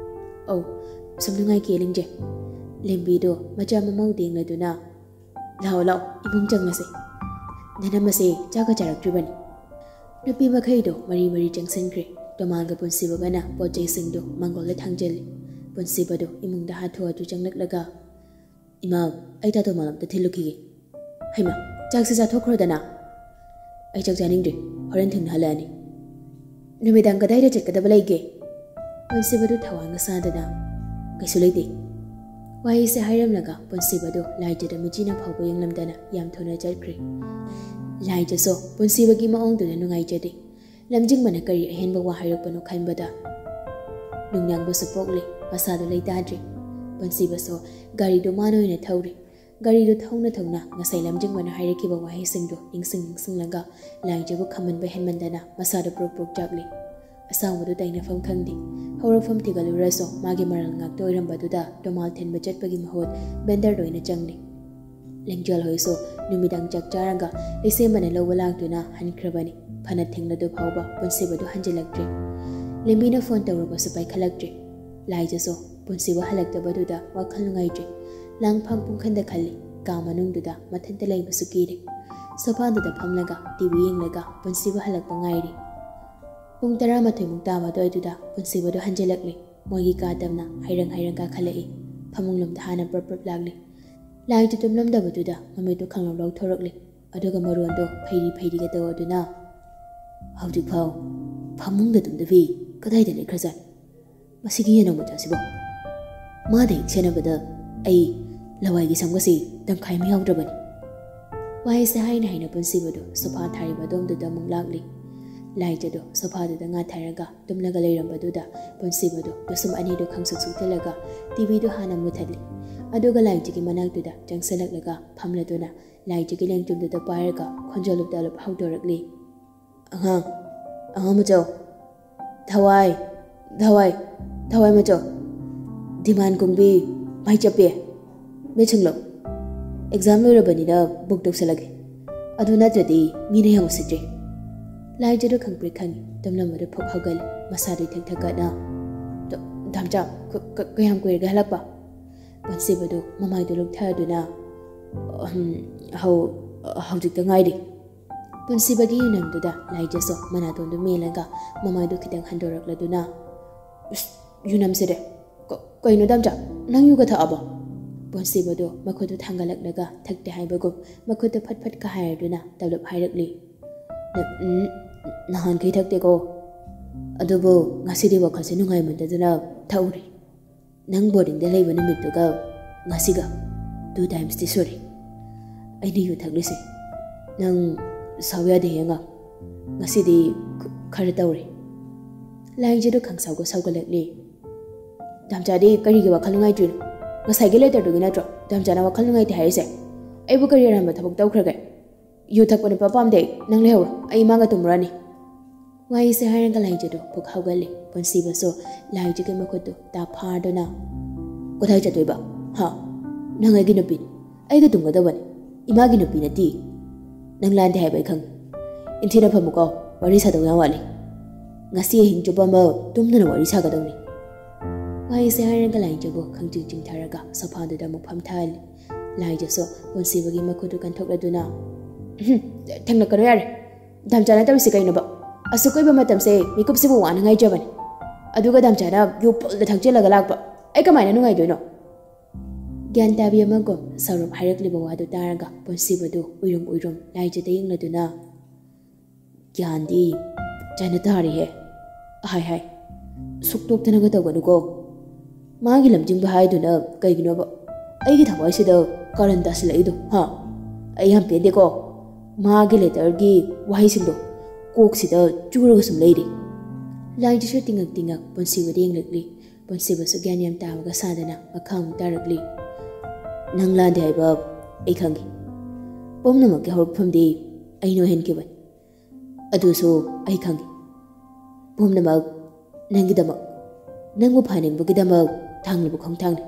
"ꯑꯧ, ꯁꯨꯝ ꯅꯨꯡꯉꯥꯏꯈꯤꯌꯦ ꯂꯤꯡꯖꯦꯜ꯫ ꯂꯦꯝꯕꯤꯗꯣ ꯃꯆꯥ ꯃꯃꯧ ꯌꯦꯡꯂꯗꯨꯅ, ꯂꯥꯛꯑꯣ ꯂꯥꯛꯑꯣ, ꯏꯃꯨꯡ ꯆꯪꯉꯁꯦ꯫ ꯅꯅꯝꯃꯁꯦ ꯆꯥꯛꯀ ꯆꯥꯔꯛꯇ꯭ꯔꯤꯕꯅꯤ꯫" ꯅꯨꯄꯤ ꯃꯈꯩꯗꯣ ꯃꯔꯤ ꯃꯔꯤ ꯆꯪꯁꯤꯟꯈ꯭ꯔꯦ꯫ ꯇꯣꯃꯥꯜꯒ ꯄꯨꯟꯁꯤꯕꯒꯅ ꯄꯣꯠ ꯆꯩꯁꯤꯡꯗꯣ ꯃꯥꯡꯒꯣꯜꯗ ꯊꯥꯡꯖꯤꯜꯂꯤ꯫ ꯄꯨꯟꯁꯤꯕꯗꯣ ꯏꯃꯨꯡꯗ ꯍꯥꯊꯨ ꯍꯥꯊꯨ ꯆꯪꯂꯛꯂꯒ, "ꯏꯃꯥ, ꯑꯩ ꯇꯥ ꯇꯣꯃꯥꯜ ꯑꯝꯇ ꯊꯤꯜꯂꯨꯈꯤꯒꯦ꯫ ꯍꯩꯃꯥ, ꯆꯥꯛꯁꯦ ꯆꯥꯊꯣꯛꯈ꯭ꯔꯣꯗꯅ꯫" "ꯑꯩ ꯆꯥꯛ ꯆꯥꯅꯤꯡꯗ꯭ꯔꯤ, ꯍꯣꯔꯦꯟ ꯊꯦꯡꯅ ꯍꯜꯂꯛꯑꯅꯤ꯫" "ꯅꯨꯃꯤꯗꯥꯡ ꯀꯗꯥꯏꯗ ꯆꯠꯀꯗꯕ ꯂꯩꯒꯦ?" ꯄꯨꯟꯁꯤꯕꯗꯨ ꯊꯋꯥꯏꯒ ꯁꯥꯗꯅ, "ꯀꯩꯁꯨ ꯂꯩꯇꯦ꯫" ꯋꯥꯍꯩꯁꯦ ꯍꯥꯏꯔꯝꯂꯒ ꯄꯨꯟꯁꯤꯕꯗꯨ ꯂꯥꯏꯖꯗ ꯃꯤꯆꯤꯅ ꯐꯥꯎꯕ ꯌꯦꯡꯂꯝꯗꯅ ꯌꯥꯝ ꯊꯨꯅ ꯆꯠꯈ꯭ꯔꯦ꯫ ꯂꯥꯏꯖꯁꯨ ꯄꯨꯟꯁꯤꯕꯒꯤ ꯃꯑꯣꯡꯗꯨꯗ ꯅꯨꯡꯉꯥꯏꯖꯗꯦ꯫ ꯂꯝꯖꯤꯡꯕꯅ ꯀꯔꯤ ꯑꯍꯦꯟꯕ ꯋꯥ ꯍꯥꯏꯔꯛꯄꯅꯣ ꯈꯟꯕꯗ ꯅꯨꯡꯅꯥꯡꯕꯁꯨ ꯄꯣꯛꯂꯦ, ꯃꯁꯥꯗꯨ ꯂꯩꯇꯥꯗ꯭ꯔꯦ꯫ ꯄꯨꯟꯁꯤꯕꯁꯨ ꯒꯥꯔꯤꯗꯨ ꯃꯥꯅ ꯑꯣꯏꯅ ꯊꯧꯔꯦ꯫ ꯒꯥꯔꯤꯗꯨ ꯊꯧꯅ ꯊꯧꯅ ꯉꯁꯥꯏ ꯂꯝꯖꯤꯡꯕꯅ ꯍꯥꯏꯔꯛꯈꯤꯕ ꯋꯥꯍꯩꯁꯤꯡꯗꯨ ꯅꯤꯡꯁꯤꯡ ꯅꯤꯡꯁꯤꯡꯂꯒ ꯂꯥꯏꯖꯕꯨ ꯈꯝꯍꯟꯕ ꯍꯦꯟꯃꯟꯗꯅ ꯃꯁꯥꯗꯨ ꯄ꯭ꯔꯣꯛ ꯄ꯭ꯔꯣꯛ ꯆꯥꯛꯂꯤ꯫ ꯑꯁꯥꯡꯕꯗꯨ ꯇꯩꯅꯐꯝ ꯈꯪꯗꯦ꯫ ꯍꯧꯔꯛꯐꯝ ꯊꯤꯒꯠꯂꯨꯔꯁꯨ ꯃꯥꯒꯤ ꯃꯔꯜ ꯉꯥꯛꯇ ꯑꯣꯏꯔꯝꯕꯗꯨꯗ ꯇꯣꯃꯥꯜ ꯊꯤꯟꯕ ꯆꯠꯄꯒꯤ ꯃꯍꯨꯠ ꯕꯦꯟꯗꯔꯗ ꯑꯣꯏꯅ ꯆꯪꯂꯤ꯫ ꯂꯤꯡꯖꯦꯜ ꯍꯣꯏꯁꯨ ꯅꯨꯃꯤꯗꯥꯡ ꯆꯥꯛ ꯆꯥꯔꯒ ꯂꯩꯁꯦꯝꯕꯅ ꯂꯧꯕ ꯂꯥꯛꯇꯨꯅ ꯍꯟꯈ꯭ꯔꯕꯅꯤ꯫ ꯐꯅ ꯊꯦꯡꯂꯗꯨ ꯐꯥꯎꯕ ꯄꯨꯟꯁꯤꯕꯗꯨ ꯍꯟꯖꯤꯜꯂꯛꯇ꯭ꯔꯤ꯫ ꯂꯦꯝꯕꯤꯅ ꯐꯣꯟ ꯇꯧꯔꯕꯁꯨ ꯄꯥꯏꯈꯠꯂꯛꯇ꯭ꯔꯤ꯫ ꯂꯥꯏꯖꯁꯨ ꯄꯨꯟꯁꯤꯕ ꯍꯜꯂꯛꯇꯕꯗꯨꯗ ꯋꯥꯈꯜ ꯅꯨꯡꯉꯥꯏꯇ꯭ꯔꯤ꯫ ꯂꯥꯡꯐꯥꯡ ꯄꯨꯡꯈꯟꯗ ꯈꯜꯂꯤ꯫ ꯀꯥ ꯃꯅꯨꯡꯗꯨꯗ ꯃꯊꯟꯇ ꯂꯩꯕꯁꯨ ꯀꯤꯔꯦ꯫ ꯁꯣꯐꯥꯗꯨꯗ ꯐꯝꯂꯒ ꯇꯤ ꯚꯤ ꯌꯦꯡꯂꯒ ꯄꯨꯟꯁꯤꯕ ꯍꯜꯂꯛꯄ ꯉꯥꯏꯔꯤ꯫ ꯄꯨꯡ ꯇꯔꯥꯃꯥꯊꯣꯏꯃꯨꯛ ꯇꯥꯕ ꯑꯗꯨꯋꯥꯏꯗꯨꯗ ꯄꯨꯟꯁꯤꯕꯗꯨ ꯍꯟꯖꯤꯜꯂꯛꯂꯤ꯫ ꯃꯣꯏꯒꯤ ꯀꯥ ꯇꯝꯅ ꯍꯩꯔꯪ ꯍꯩꯔꯪ ꯀꯥꯈꯠꯂꯛꯏ꯫ ꯐꯃꯨꯡꯂꯣꯝꯗ ꯍꯥꯟꯅ ꯄ꯭ꯔꯞ ꯄ꯭ꯔꯞ ꯂꯥꯛꯂꯤ꯫ ꯂꯥꯏꯗꯨ ꯇꯨꯝꯂꯝꯗꯕꯗꯨꯗ ꯃꯃꯤꯠꯇꯨ ꯈꯪꯂꯧ ꯂꯧꯊꯣꯔꯛꯂꯤ꯫ ꯑꯗꯨꯒ ꯃꯔꯣꯟꯗꯣ ꯐꯩꯔꯤ ꯐꯩꯔꯤꯒ ꯇꯧꯗꯨꯅ, "ꯍꯧꯖꯤꯛꯐꯥꯎ ꯐꯃꯨꯡꯗ ꯇꯨꯝꯗꯕꯤ ꯀꯗꯥꯏꯗ ꯂꯩꯈ꯭ꯔꯖꯥꯠꯅꯣ? ꯃꯁꯤꯒꯤ ꯌꯦꯅꯧ ꯃꯆꯥꯁꯤꯕꯣ? ꯃꯥꯗ ꯍꯦꯛ ꯁꯦꯟꯅꯕꯗ ꯑꯩ ꯂꯋꯥꯏꯒꯤ ꯁꯝꯒꯁꯤ ꯇꯪꯈꯥꯏ ꯑꯃ ꯌꯥꯎꯗ꯭ꯔꯕꯅꯤ꯫" ꯋꯥꯍꯩꯁꯦ ꯍꯥꯏꯅ ꯍꯥꯏꯅ ꯄꯨꯟꯁꯤꯕꯗꯨ ꯁꯣꯐꯥ ꯊꯥꯔꯤꯕ ꯑꯗꯣꯝꯗꯨꯗ ꯑꯃꯨꯛ ꯂꯥꯛꯂꯤ꯫ ꯂꯥꯏꯖꯗꯨ ꯁꯣꯐꯥꯗꯨꯗ ꯉꯥꯊꯔꯒ ꯇꯨꯝꯂꯒ ꯂꯩꯔꯝꯕꯗꯨꯗ ꯄꯨꯟꯁꯤꯕꯗꯨ ꯄꯤꯁꯨꯝ ꯑꯅꯤꯗꯨ ꯈꯪꯁꯨꯛ ꯁꯨꯛꯊꯤꯜꯂꯒ ꯇꯤ ꯚꯤꯗꯨ ꯍꯥꯟꯅ ꯃꯨꯊꯠꯂꯤ꯫ ꯑꯗꯨꯒ ꯂꯥꯏꯖꯒꯤ ꯃꯅꯥꯛꯇꯨꯗ ꯆꯪꯁꯤꯜꯂꯛꯂꯒ ꯐꯝꯂꯗꯨꯅ ꯂꯥꯏꯖꯒꯤ ꯂꯦꯡꯖꯨꯝꯗꯨꯗ ꯄꯥꯏꯔꯒ ꯈꯣꯟꯖꯦꯜ ꯂꯨꯞ ꯇꯥꯂꯨꯞ ꯍꯧꯗꯣꯔꯛꯂꯤ꯫ "ꯑꯉꯥꯡ, ꯑꯉꯥꯡ ꯃꯆꯥꯎ, ꯊꯋꯥꯏ, ꯊꯋꯥꯏ, ꯊꯋꯥꯏ ꯃꯆꯥꯎ, ꯗꯤꯃꯥꯟ ꯀꯨꯝꯕꯤ, ꯃꯥꯏ ꯆꯞꯄꯦ, ꯃꯤꯠ ꯁꯤꯡꯂꯣ꯫ Exam ꯂꯣꯏꯔꯕꯅꯤꯅ book ꯇꯧꯁꯜꯂꯒꯦ꯫ ꯑꯗꯨ ꯅꯠꯇ꯭ꯔꯗꯤ ꯃꯤꯅ ꯌꯦꯡꯉꯨꯁꯤꯗ꯭ꯔꯤ꯫ ꯂꯥꯏꯖꯗꯨ ꯈꯪꯄ꯭ꯔꯦꯛ ꯈꯪꯉꯤ꯫ ꯇꯨꯝꯂꯝꯕꯗꯨ ꯐꯨꯛ ꯍꯧꯒꯠꯂꯤ꯫ ꯃꯁꯥꯗꯨ ꯏꯊꯛ ꯊꯛꯀꯠꯅ, "ꯗ-, ꯗꯥꯝꯆꯥ, ꯀ-, ꯀ-, ꯀꯌꯥꯝ ꯀꯨꯏꯔꯒꯦ ꯍꯜꯂꯛꯄ?" ꯄꯨꯟꯁꯤꯕꯗꯨ ꯃꯃꯥꯏꯗꯨ ꯂꯨꯞꯊꯗꯨꯅ, "ꯎꯝ, ꯍꯧ-, ꯍꯧꯖꯤꯛꯇ ꯉꯥꯏꯔꯤ꯫" ꯄꯨꯟꯁꯤꯕꯒꯤ ꯌꯨꯅꯝꯗꯨꯗ ꯂꯥꯏꯖꯁꯨ ꯃꯅꯥꯇꯣꯟꯗꯨ ꯃꯦꯜꯂꯒ ꯃꯃꯥꯏꯗꯨ ꯈꯤꯇꯪ ꯍꯟꯗꯣꯔꯛꯂꯗꯨꯅ, "ꯏꯁ, ꯌꯨꯅꯝꯁꯤꯗꯤ꯫ ꯀ-, ꯀꯩꯅꯣ ꯗꯥꯝꯆꯥ, ꯅꯪ ꯌꯨꯒ ꯊꯛꯑꯕꯣ?" ꯄꯨꯟꯁꯤꯕꯗꯨ ꯃꯈꯨꯠꯇꯨ ꯊꯥꯡꯒꯠꯂꯛꯂꯒ ꯊꯛꯇꯦ ꯍꯥꯏꯕꯒꯨꯝ ꯃꯈꯨꯠꯇꯨ ꯐꯠ ꯐꯠ ꯀꯥ ꯍꯥꯏꯔꯗꯨꯅ ꯇꯞꯂꯞ ꯍꯥꯏꯔꯛꯂꯤ꯫ "ꯅ-, ꯎꯝ, ꯅꯍꯥꯟꯈꯩ ꯊꯛꯇꯦꯀꯣ꯫ ꯑꯗꯨꯕꯨ ꯉꯁꯤꯗꯤ ꯋꯥꯈꯜꯁꯦ ꯅꯨꯡꯉꯥꯏꯃꯟꯗꯗꯅ ꯊꯛꯎꯔꯦ꯫ ꯅꯪ ꯕꯣꯔꯗꯤꯡꯗ ꯂꯩꯕ ꯅꯨꯃꯤꯠꯇꯨꯒ ꯉꯁꯤꯒ two timesꯇꯤ ꯁꯨꯔꯦ ꯑꯩꯅ ꯌꯨ ꯊꯛꯂꯤꯁꯦ꯫ ꯅꯪ ꯁꯥꯎ ꯌꯥꯗꯦ ꯍꯦ ꯑꯉꯥꯡ꯫ ꯉꯁꯤꯗꯤ ꯈ-, ꯈꯔ ꯇꯧꯔꯦ꯫" ꯂꯥꯏꯖꯗꯨ ꯈꯪꯁꯥꯎꯒ ꯁꯥꯎꯒꯠꯂꯛꯂꯤ꯫ "ꯗꯥꯝꯆꯥꯗꯤ ꯀꯔꯤꯒꯤ ꯋꯥꯈꯜ ꯅꯨꯡꯉꯥꯏꯇ꯭ꯔꯤꯅꯣ? ꯉꯁꯥꯏꯒꯤ letterꯗꯨꯒꯤ ꯅꯠꯇ꯭ꯔꯣ ꯗꯥꯝꯆꯥꯅ ꯋꯥꯈꯜ ꯅꯨꯡꯉꯥꯏꯇꯦ ꯍꯥꯏꯔꯤꯁꯦ? ꯑꯩꯕꯨ ꯀꯔꯤ ꯑꯔꯥꯟꯕ ꯊꯕꯛ ꯇꯧꯈ꯭ꯔꯒꯦ? ꯌꯨ ꯊꯛꯄ ꯅꯨꯄꯥ ꯄꯥꯝꯗꯦ ꯑꯩ꯫ ꯅꯪ ꯂꯩꯍꯧꯔꯣ, ꯑꯩ ꯏꯃꯥꯒ ꯇꯨꯝꯃꯨꯔꯅꯤ꯫" ꯋꯥꯍꯩꯁꯦ ꯍꯥꯏꯔꯒ ꯂꯥꯏꯖꯗꯨ ꯐꯨꯛ ꯍꯧꯒꯠꯂꯤ꯫ ꯄꯨꯟꯁꯤꯕꯁꯨ ꯂꯥꯏꯖꯒꯤ ꯃꯈꯨꯠꯇꯨ ꯇꯥꯞ ꯐꯥꯗꯨꯅ, "ꯀꯗꯥꯏ ꯆꯠꯇꯣꯏꯕ? ꯍꯥ? ꯅꯪ ꯑꯩꯒꯤ ꯅꯨꯄꯤꯅꯤ, ꯑꯩꯒ ꯇꯨꯝꯒꯗꯕꯅꯤ, ꯏꯃꯥꯒꯤ ꯅꯨꯄꯤ ꯅꯠꯇꯦ꯫ ꯅꯪ ꯂꯥꯟꯗꯦ ꯍꯥꯏꯕ ꯑꯩ ꯈꯪꯉꯤ꯫ ꯏꯟꯊꯤꯅ ꯐꯝꯃꯨꯀꯣ, ꯋꯥꯔꯤ ꯁꯥꯗꯧ ꯌꯥꯝ ꯋꯥꯠꯂꯤ꯫ ꯉꯁꯤ ꯑꯍꯤꯡ ꯆꯨꯞꯄ ꯑꯃ ꯇꯨꯝꯗꯅ ꯋꯥꯔꯤ ꯁꯥꯒꯗꯧꯅꯤ꯫" ꯋꯥꯍꯩꯁꯦ ꯍꯥꯏꯔꯒ ꯂꯥꯏꯖꯕꯨ ꯈꯪꯆꯤꯡ ꯆꯤꯡꯊꯔꯒ ꯁꯣꯐꯥꯗꯨꯗ ꯑꯃꯨꯛ ꯐꯝꯊꯍꯜꯂꯤ꯫ ꯂꯥꯏꯖꯁꯨ ꯄꯨꯟꯁꯤꯕꯒꯤ ꯃꯈꯨꯠꯇꯨ ꯀꯟꯊꯣꯛꯂꯗꯨꯅ, "ꯎꯝꯍꯨꯝ, ꯊꯦꯡꯂꯛꯀꯅꯨ ꯌꯥꯔꯦ꯫ ꯗꯥꯝꯆꯥꯅ ꯇꯧꯔꯤꯁꯤ ꯀꯩꯅꯣꯕ? ꯑꯁꯨꯛ ꯀꯨꯏꯕ ꯃꯇꯝꯁꯦ ꯃꯤꯀꯨꯞꯁꯤꯕꯨ ꯋꯥꯅ ꯉꯥꯏꯖꯕꯅꯤ꯫ ꯑꯗꯨꯒ ꯗꯥꯝꯆꯥꯅ ꯌꯨ ꯐꯨꯜꯗ ꯊꯛꯆꯤꯜꯂꯒ ꯂꯥꯛꯄ꯫ ꯑꯩ ꯀꯃꯥꯏꯅ ꯅꯨꯡꯉꯥꯏꯗꯣꯏꯅꯣ?" ꯒ꯭ꯌꯥꯟ ꯇꯥꯕꯤ ꯑꯃꯒꯨꯝ ꯁꯧꯔꯞ ꯍꯥꯏꯔꯛꯂꯤꯕ ꯋꯥꯗꯨ ꯇꯥꯔꯒ ꯄꯨꯟꯁꯤꯕꯗꯨ ꯎꯏꯔꯨꯝ ꯎꯏꯔꯨꯝ ꯂꯥꯏꯖꯗ ꯌꯦꯡꯂꯗꯨꯅ, "ꯒ꯭ꯌꯥꯟꯗꯤ ꯐꯖꯅ ꯇꯥꯔꯤꯍꯦ꯫ ꯍꯥꯏ ꯍꯥꯏ, ꯁꯨꯛꯇꯣꯛꯇꯅꯒ ꯇꯧꯒꯅꯨꯀꯣ꯫ ꯃꯥꯒꯤ ꯂꯝꯖꯤꯡꯕ ꯍꯥꯏꯗꯨꯅ ꯀꯩꯒꯤꯅꯣꯕ ꯑꯩꯒꯤ ꯊꯋꯥꯏꯁꯤꯗ ꯀꯥꯔꯟ ꯇꯥꯁꯤꯜꯂꯛꯏꯗꯣ, ꯍꯥ? ꯑꯩ ꯌꯥꯝ ꯄꯦꯟꯗꯦꯀꯣ꯫ ꯃꯥꯒꯤ letterꯒꯤ ꯋꯥꯍꯩꯁꯤꯡꯗꯣ ꯀꯣꯛꯁꯤꯗ ꯆꯨꯔꯒ ꯁꯨꯝ ꯂꯩꯔꯤ꯫" ꯂꯥꯏꯖꯁꯨ ꯇꯤꯡꯉꯛ ꯇꯤꯡꯉꯛ ꯄꯨꯟꯁꯤꯕꯗ ꯌꯦꯡꯂꯛꯂꯤ꯫ ꯄꯨꯟꯁꯤꯕꯁꯨ ꯒ꯭ꯌꯥꯟ ꯌꯥꯝ ꯇꯥꯕꯒ ꯁꯥꯗꯅ ꯃꯈꯥ ꯑꯃꯨꯛ ꯇꯥꯔꯛꯂꯤ꯫ "ꯅꯪ ꯂꯥꯟꯗꯦ ꯍꯥꯏꯕ ꯑꯩ ꯈꯪꯉꯤ꯫ ꯄꯨꯝꯅꯃꯛꯀꯤ ꯍꯧꯔꯛꯐꯝꯗꯤ ꯑꯩꯅ ꯑꯣꯏꯍꯟꯈꯤꯕꯅꯤ꯫ ꯑꯗꯨꯁꯨ ꯑꯩ ꯈꯪꯉꯤ꯫ ꯄꯨꯝꯅꯃꯛ ꯅꯪꯒꯤꯗꯃꯛ, ꯅꯪꯕꯨ ꯐꯍꯟꯅꯤꯡꯕꯒꯤꯗꯃꯛ ꯊꯥꯡꯂꯤꯕ ꯈꯣꯡꯊꯥꯡꯅꯤ꯫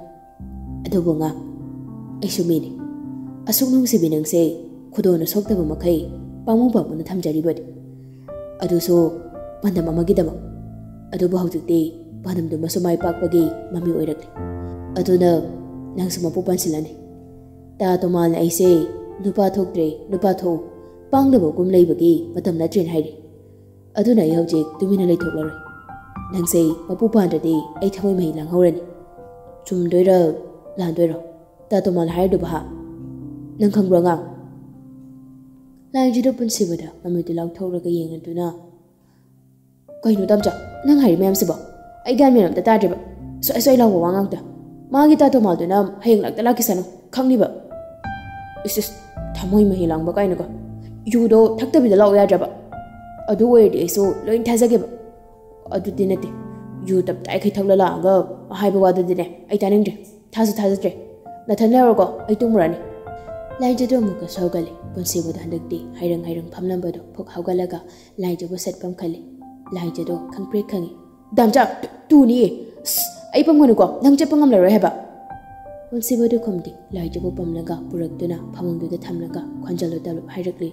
ꯑꯗꯨꯕꯨ ꯉꯥ, ꯑꯩꯁꯨ ꯃꯤꯅꯤ꯫ ꯑꯁꯨꯛ ꯅꯨꯡꯁꯤꯕꯤ ꯅꯪꯁꯦ ꯈꯨꯗꯣꯜꯅ ꯁꯣꯛꯇꯕ ꯃꯈꯩ ꯄꯥꯝꯃꯨ ꯄꯥꯝꯃꯨꯅ ꯊꯝꯖꯔꯤꯕꯅꯤ꯫ ꯑꯗꯨꯁꯨ ꯄꯥꯟꯗꯝ ꯑꯃꯒꯤꯗꯃꯛ꯫ ꯑꯗꯨꯕꯨ ꯍꯧꯖꯤꯛꯇꯤ ꯄꯥꯟꯗꯝꯗꯨꯃꯁꯨ ꯃꯥꯏ ꯄꯥꯛꯄꯒꯤ ꯃꯃꯤ ꯑꯣꯏꯔꯛꯂꯦ꯫ ꯑꯗꯨꯅ ꯅꯪꯁꯨ ꯃꯄꯨ ꯄꯥꯟꯁꯤꯜꯂꯅꯤ꯫ ꯇꯥ ꯇꯣꯃꯥꯜꯅ ꯑꯩꯁꯦ ꯅꯨꯄꯥ ꯊꯣꯛꯇ꯭ꯔꯦ, ꯅꯨꯄꯥ ꯊꯣꯛꯎ, ꯄꯥꯡꯗꯕꯒꯨꯝ ꯂꯩꯕꯒꯤ ꯃꯇꯝ ꯅꯠꯇ꯭ꯔꯦꯅ ꯍꯥꯏꯔꯤ꯫ ꯑꯗꯨꯅ ꯑꯩ ꯍꯧꯖꯤꯛ ꯇꯨꯃꯤꯟꯅ ꯂꯩꯊꯣꯛꯂꯔꯣꯏ꯫ ꯅꯪꯁꯦ ꯃꯄꯨ ꯄꯥꯟꯗ꯭ꯔꯗꯤ ꯑꯩ ꯊꯃꯣꯏ ꯃꯍꯤ ꯂꯥꯡꯍꯧꯔꯅꯤ꯫ ꯆꯨꯝꯗꯣꯏꯔ ꯂꯥꯟꯗꯣꯏꯔꯣ? ꯇꯥ ꯇꯣꯃꯥꯜ ꯍꯥꯏꯔꯤꯗꯨꯕꯨ ꯍꯥ? ꯅꯪ ꯈꯪꯕ꯭ꯔꯣ ꯑꯉꯥꯡ? ꯂꯥꯏꯖꯗꯣ ꯄꯨꯟꯁꯤꯕꯗ ꯃꯃꯤꯠꯇꯨ ꯂꯥꯎꯊꯣꯛꯂꯒ ꯌꯦꯡꯂꯗꯨꯅ, "ꯀꯩꯅꯣ ꯇꯥꯝꯆꯥ, ꯅꯪ ꯍꯥꯏꯔꯤ ꯃꯌꯥꯝꯁꯤꯕꯣ? ꯑꯩ ꯒ꯭ꯌꯥꯟ ꯃꯦꯟ ꯑꯝꯇ ꯇꯥꯗ꯭ꯔꯦꯕ꯫ ꯁ꯭ꯋꯥꯏ ꯁ꯭ꯋꯥꯏ ꯂꯥꯎꯕ ꯋꯥ ꯉꯥꯛꯇ꯫ ꯃꯥꯒꯤ ꯇꯥ ꯇꯣꯃꯥꯜꯗꯨꯅ ꯍꯌꯦꯡ ꯂꯥꯛꯇ ꯂꯥꯛꯈꯤꯁꯅꯨ, ꯈꯪꯅꯤꯕ?" "ꯏꯁ ꯏꯁ, ꯊꯃꯣꯏ ꯃꯍꯤ ꯂꯥꯡꯕ ꯀꯥꯏꯅꯒ꯫ ꯌꯨꯗꯣ ꯊꯛꯇꯕꯤꯗ ꯂꯥꯛꯑꯣ ꯌꯥꯗ꯭ꯔꯕ? ꯑꯗꯨ ꯑꯣꯏꯔꯗꯤ ꯑꯩꯁꯨ ꯂꯣꯏ ꯊꯥꯖꯒꯦꯕ꯫ ꯑꯗꯨꯗꯤ ꯅꯠꯇꯦ, ꯌꯨ ꯇꯞꯇꯥꯏꯈꯩ ꯊꯛꯂ ꯂꯥꯛꯑꯒ ꯍꯥꯏꯕ ꯋꯥꯗꯨꯗꯤꯅꯦ ꯑꯩ ꯇꯥꯅꯤꯡꯗ꯭ꯔꯦ꯫ ꯊꯥꯁꯨ ꯊꯥꯖꯗ꯭ꯔꯦ꯫ ꯅꯊꯟ ꯂꯩꯍꯧꯔꯣꯀꯣ, ꯑꯩ ꯇꯨꯝꯃꯨꯔꯅꯤ꯫" ꯂꯥꯏꯖꯗꯣ ꯑꯃꯨꯛꯀꯁꯨ ꯍꯧꯒꯠꯂꯦ꯫ ꯄꯨꯟꯁꯤꯕꯗꯣ ꯍꯟꯗꯛꯇꯤ ꯍꯩꯔꯪ ꯍꯩꯔꯪ ꯐꯝꯂꯝꯕꯗꯣ ꯐꯨꯛ ꯍꯧꯒꯠꯂꯒ ꯂꯥꯏꯖꯕꯨ ꯁꯠ ꯄꯝꯈꯠꯂꯦ꯫ ꯂꯥꯏꯖꯗꯣ ꯈꯪꯄ꯭ꯔꯦꯛ ꯈꯪꯉꯤ꯫ "ꯗꯥꯝꯆꯥ, ꯇꯨ-, ꯇꯨꯅꯤꯌꯦ꯫ ꯑꯁ, ꯑꯩ ꯄꯝꯒꯅꯨꯀꯣ, ꯅꯪ ꯆꯠꯄ ꯉꯝꯂꯔꯣꯏ ꯍꯥꯏꯕ꯫" ꯄꯨꯟꯁꯤꯕꯗꯨ ꯈꯨꯝꯗꯦ꯫ ꯂꯥꯏꯖꯕꯨ ꯄꯝꯂꯒ ꯄꯨꯔꯛꯇꯨꯅ ꯐꯃꯨꯡꯗꯨꯗ ꯊꯝꯂꯒ ꯈꯣꯟꯖꯦꯜꯗꯨ ꯇꯞꯂꯞ ꯍꯥꯏꯔꯛꯂꯤ꯫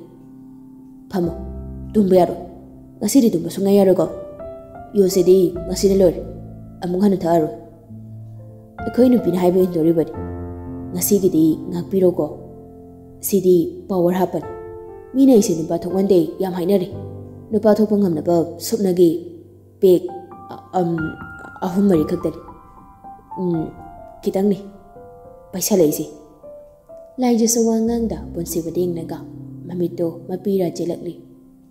"ꯐꯝꯃꯣ꯫ ꯇꯨꯝꯕ ꯌꯥꯔꯣꯏ꯫ ꯉꯁꯤꯗꯤ ꯇꯨꯝꯕ ꯁꯨꯡꯌꯥ ꯌꯥꯔꯣꯏꯀꯣ꯫ ꯌꯨꯁꯤꯗꯤ ꯉꯁꯤꯅ ꯂꯣꯏꯔꯦ꯫ ꯑꯃꯨꯛ ꯍꯟꯅ ꯊꯛꯑꯔꯣꯏ꯫ ꯑꯩꯈꯣꯏ ꯅꯨꯄꯤꯅ ꯍꯥꯏꯕ ꯏꯟꯗꯣꯔꯤꯕꯅꯤ꯫ ꯉꯁꯤꯒꯤꯗꯤ ꯉꯥꯛꯄꯤꯔꯣꯀꯣ꯫ ꯁꯤꯗꯤ ꯄꯥꯋꯔ ꯍꯥꯞꯄꯅꯤ꯫ ꯃꯤꯅ ꯑꯩꯁꯦ ꯅꯨꯄꯥ ꯊꯣꯛꯃꯟꯗꯦ ꯌꯥꯝ ꯍꯥꯏꯅꯔꯦ꯫ ꯅꯨꯄꯥ ꯊꯣꯛꯄ ꯉꯝꯅꯕ ꯁꯨꯞꯅꯒꯤ ꯄꯦꯛ, ꯑ-, ꯑꯝ, ꯑꯍꯨꯝ ꯃꯔꯤ ꯈꯛꯇꯅꯤ꯫ ꯎꯝ, ꯈꯤꯇꯪꯅꯤ ꯄꯥꯏꯁꯜꯂꯛꯏꯁꯦ꯫" ꯂꯥꯏꯖꯁꯨ ꯋꯥ ꯉꯥꯡꯗ ꯄꯨꯟꯁꯤꯕꯗ ꯌꯦꯡꯂꯒ ꯃꯃꯤꯠꯇꯣ ꯃꯄꯤꯔꯥ ꯆꯦꯜꯂꯛꯂꯤ꯫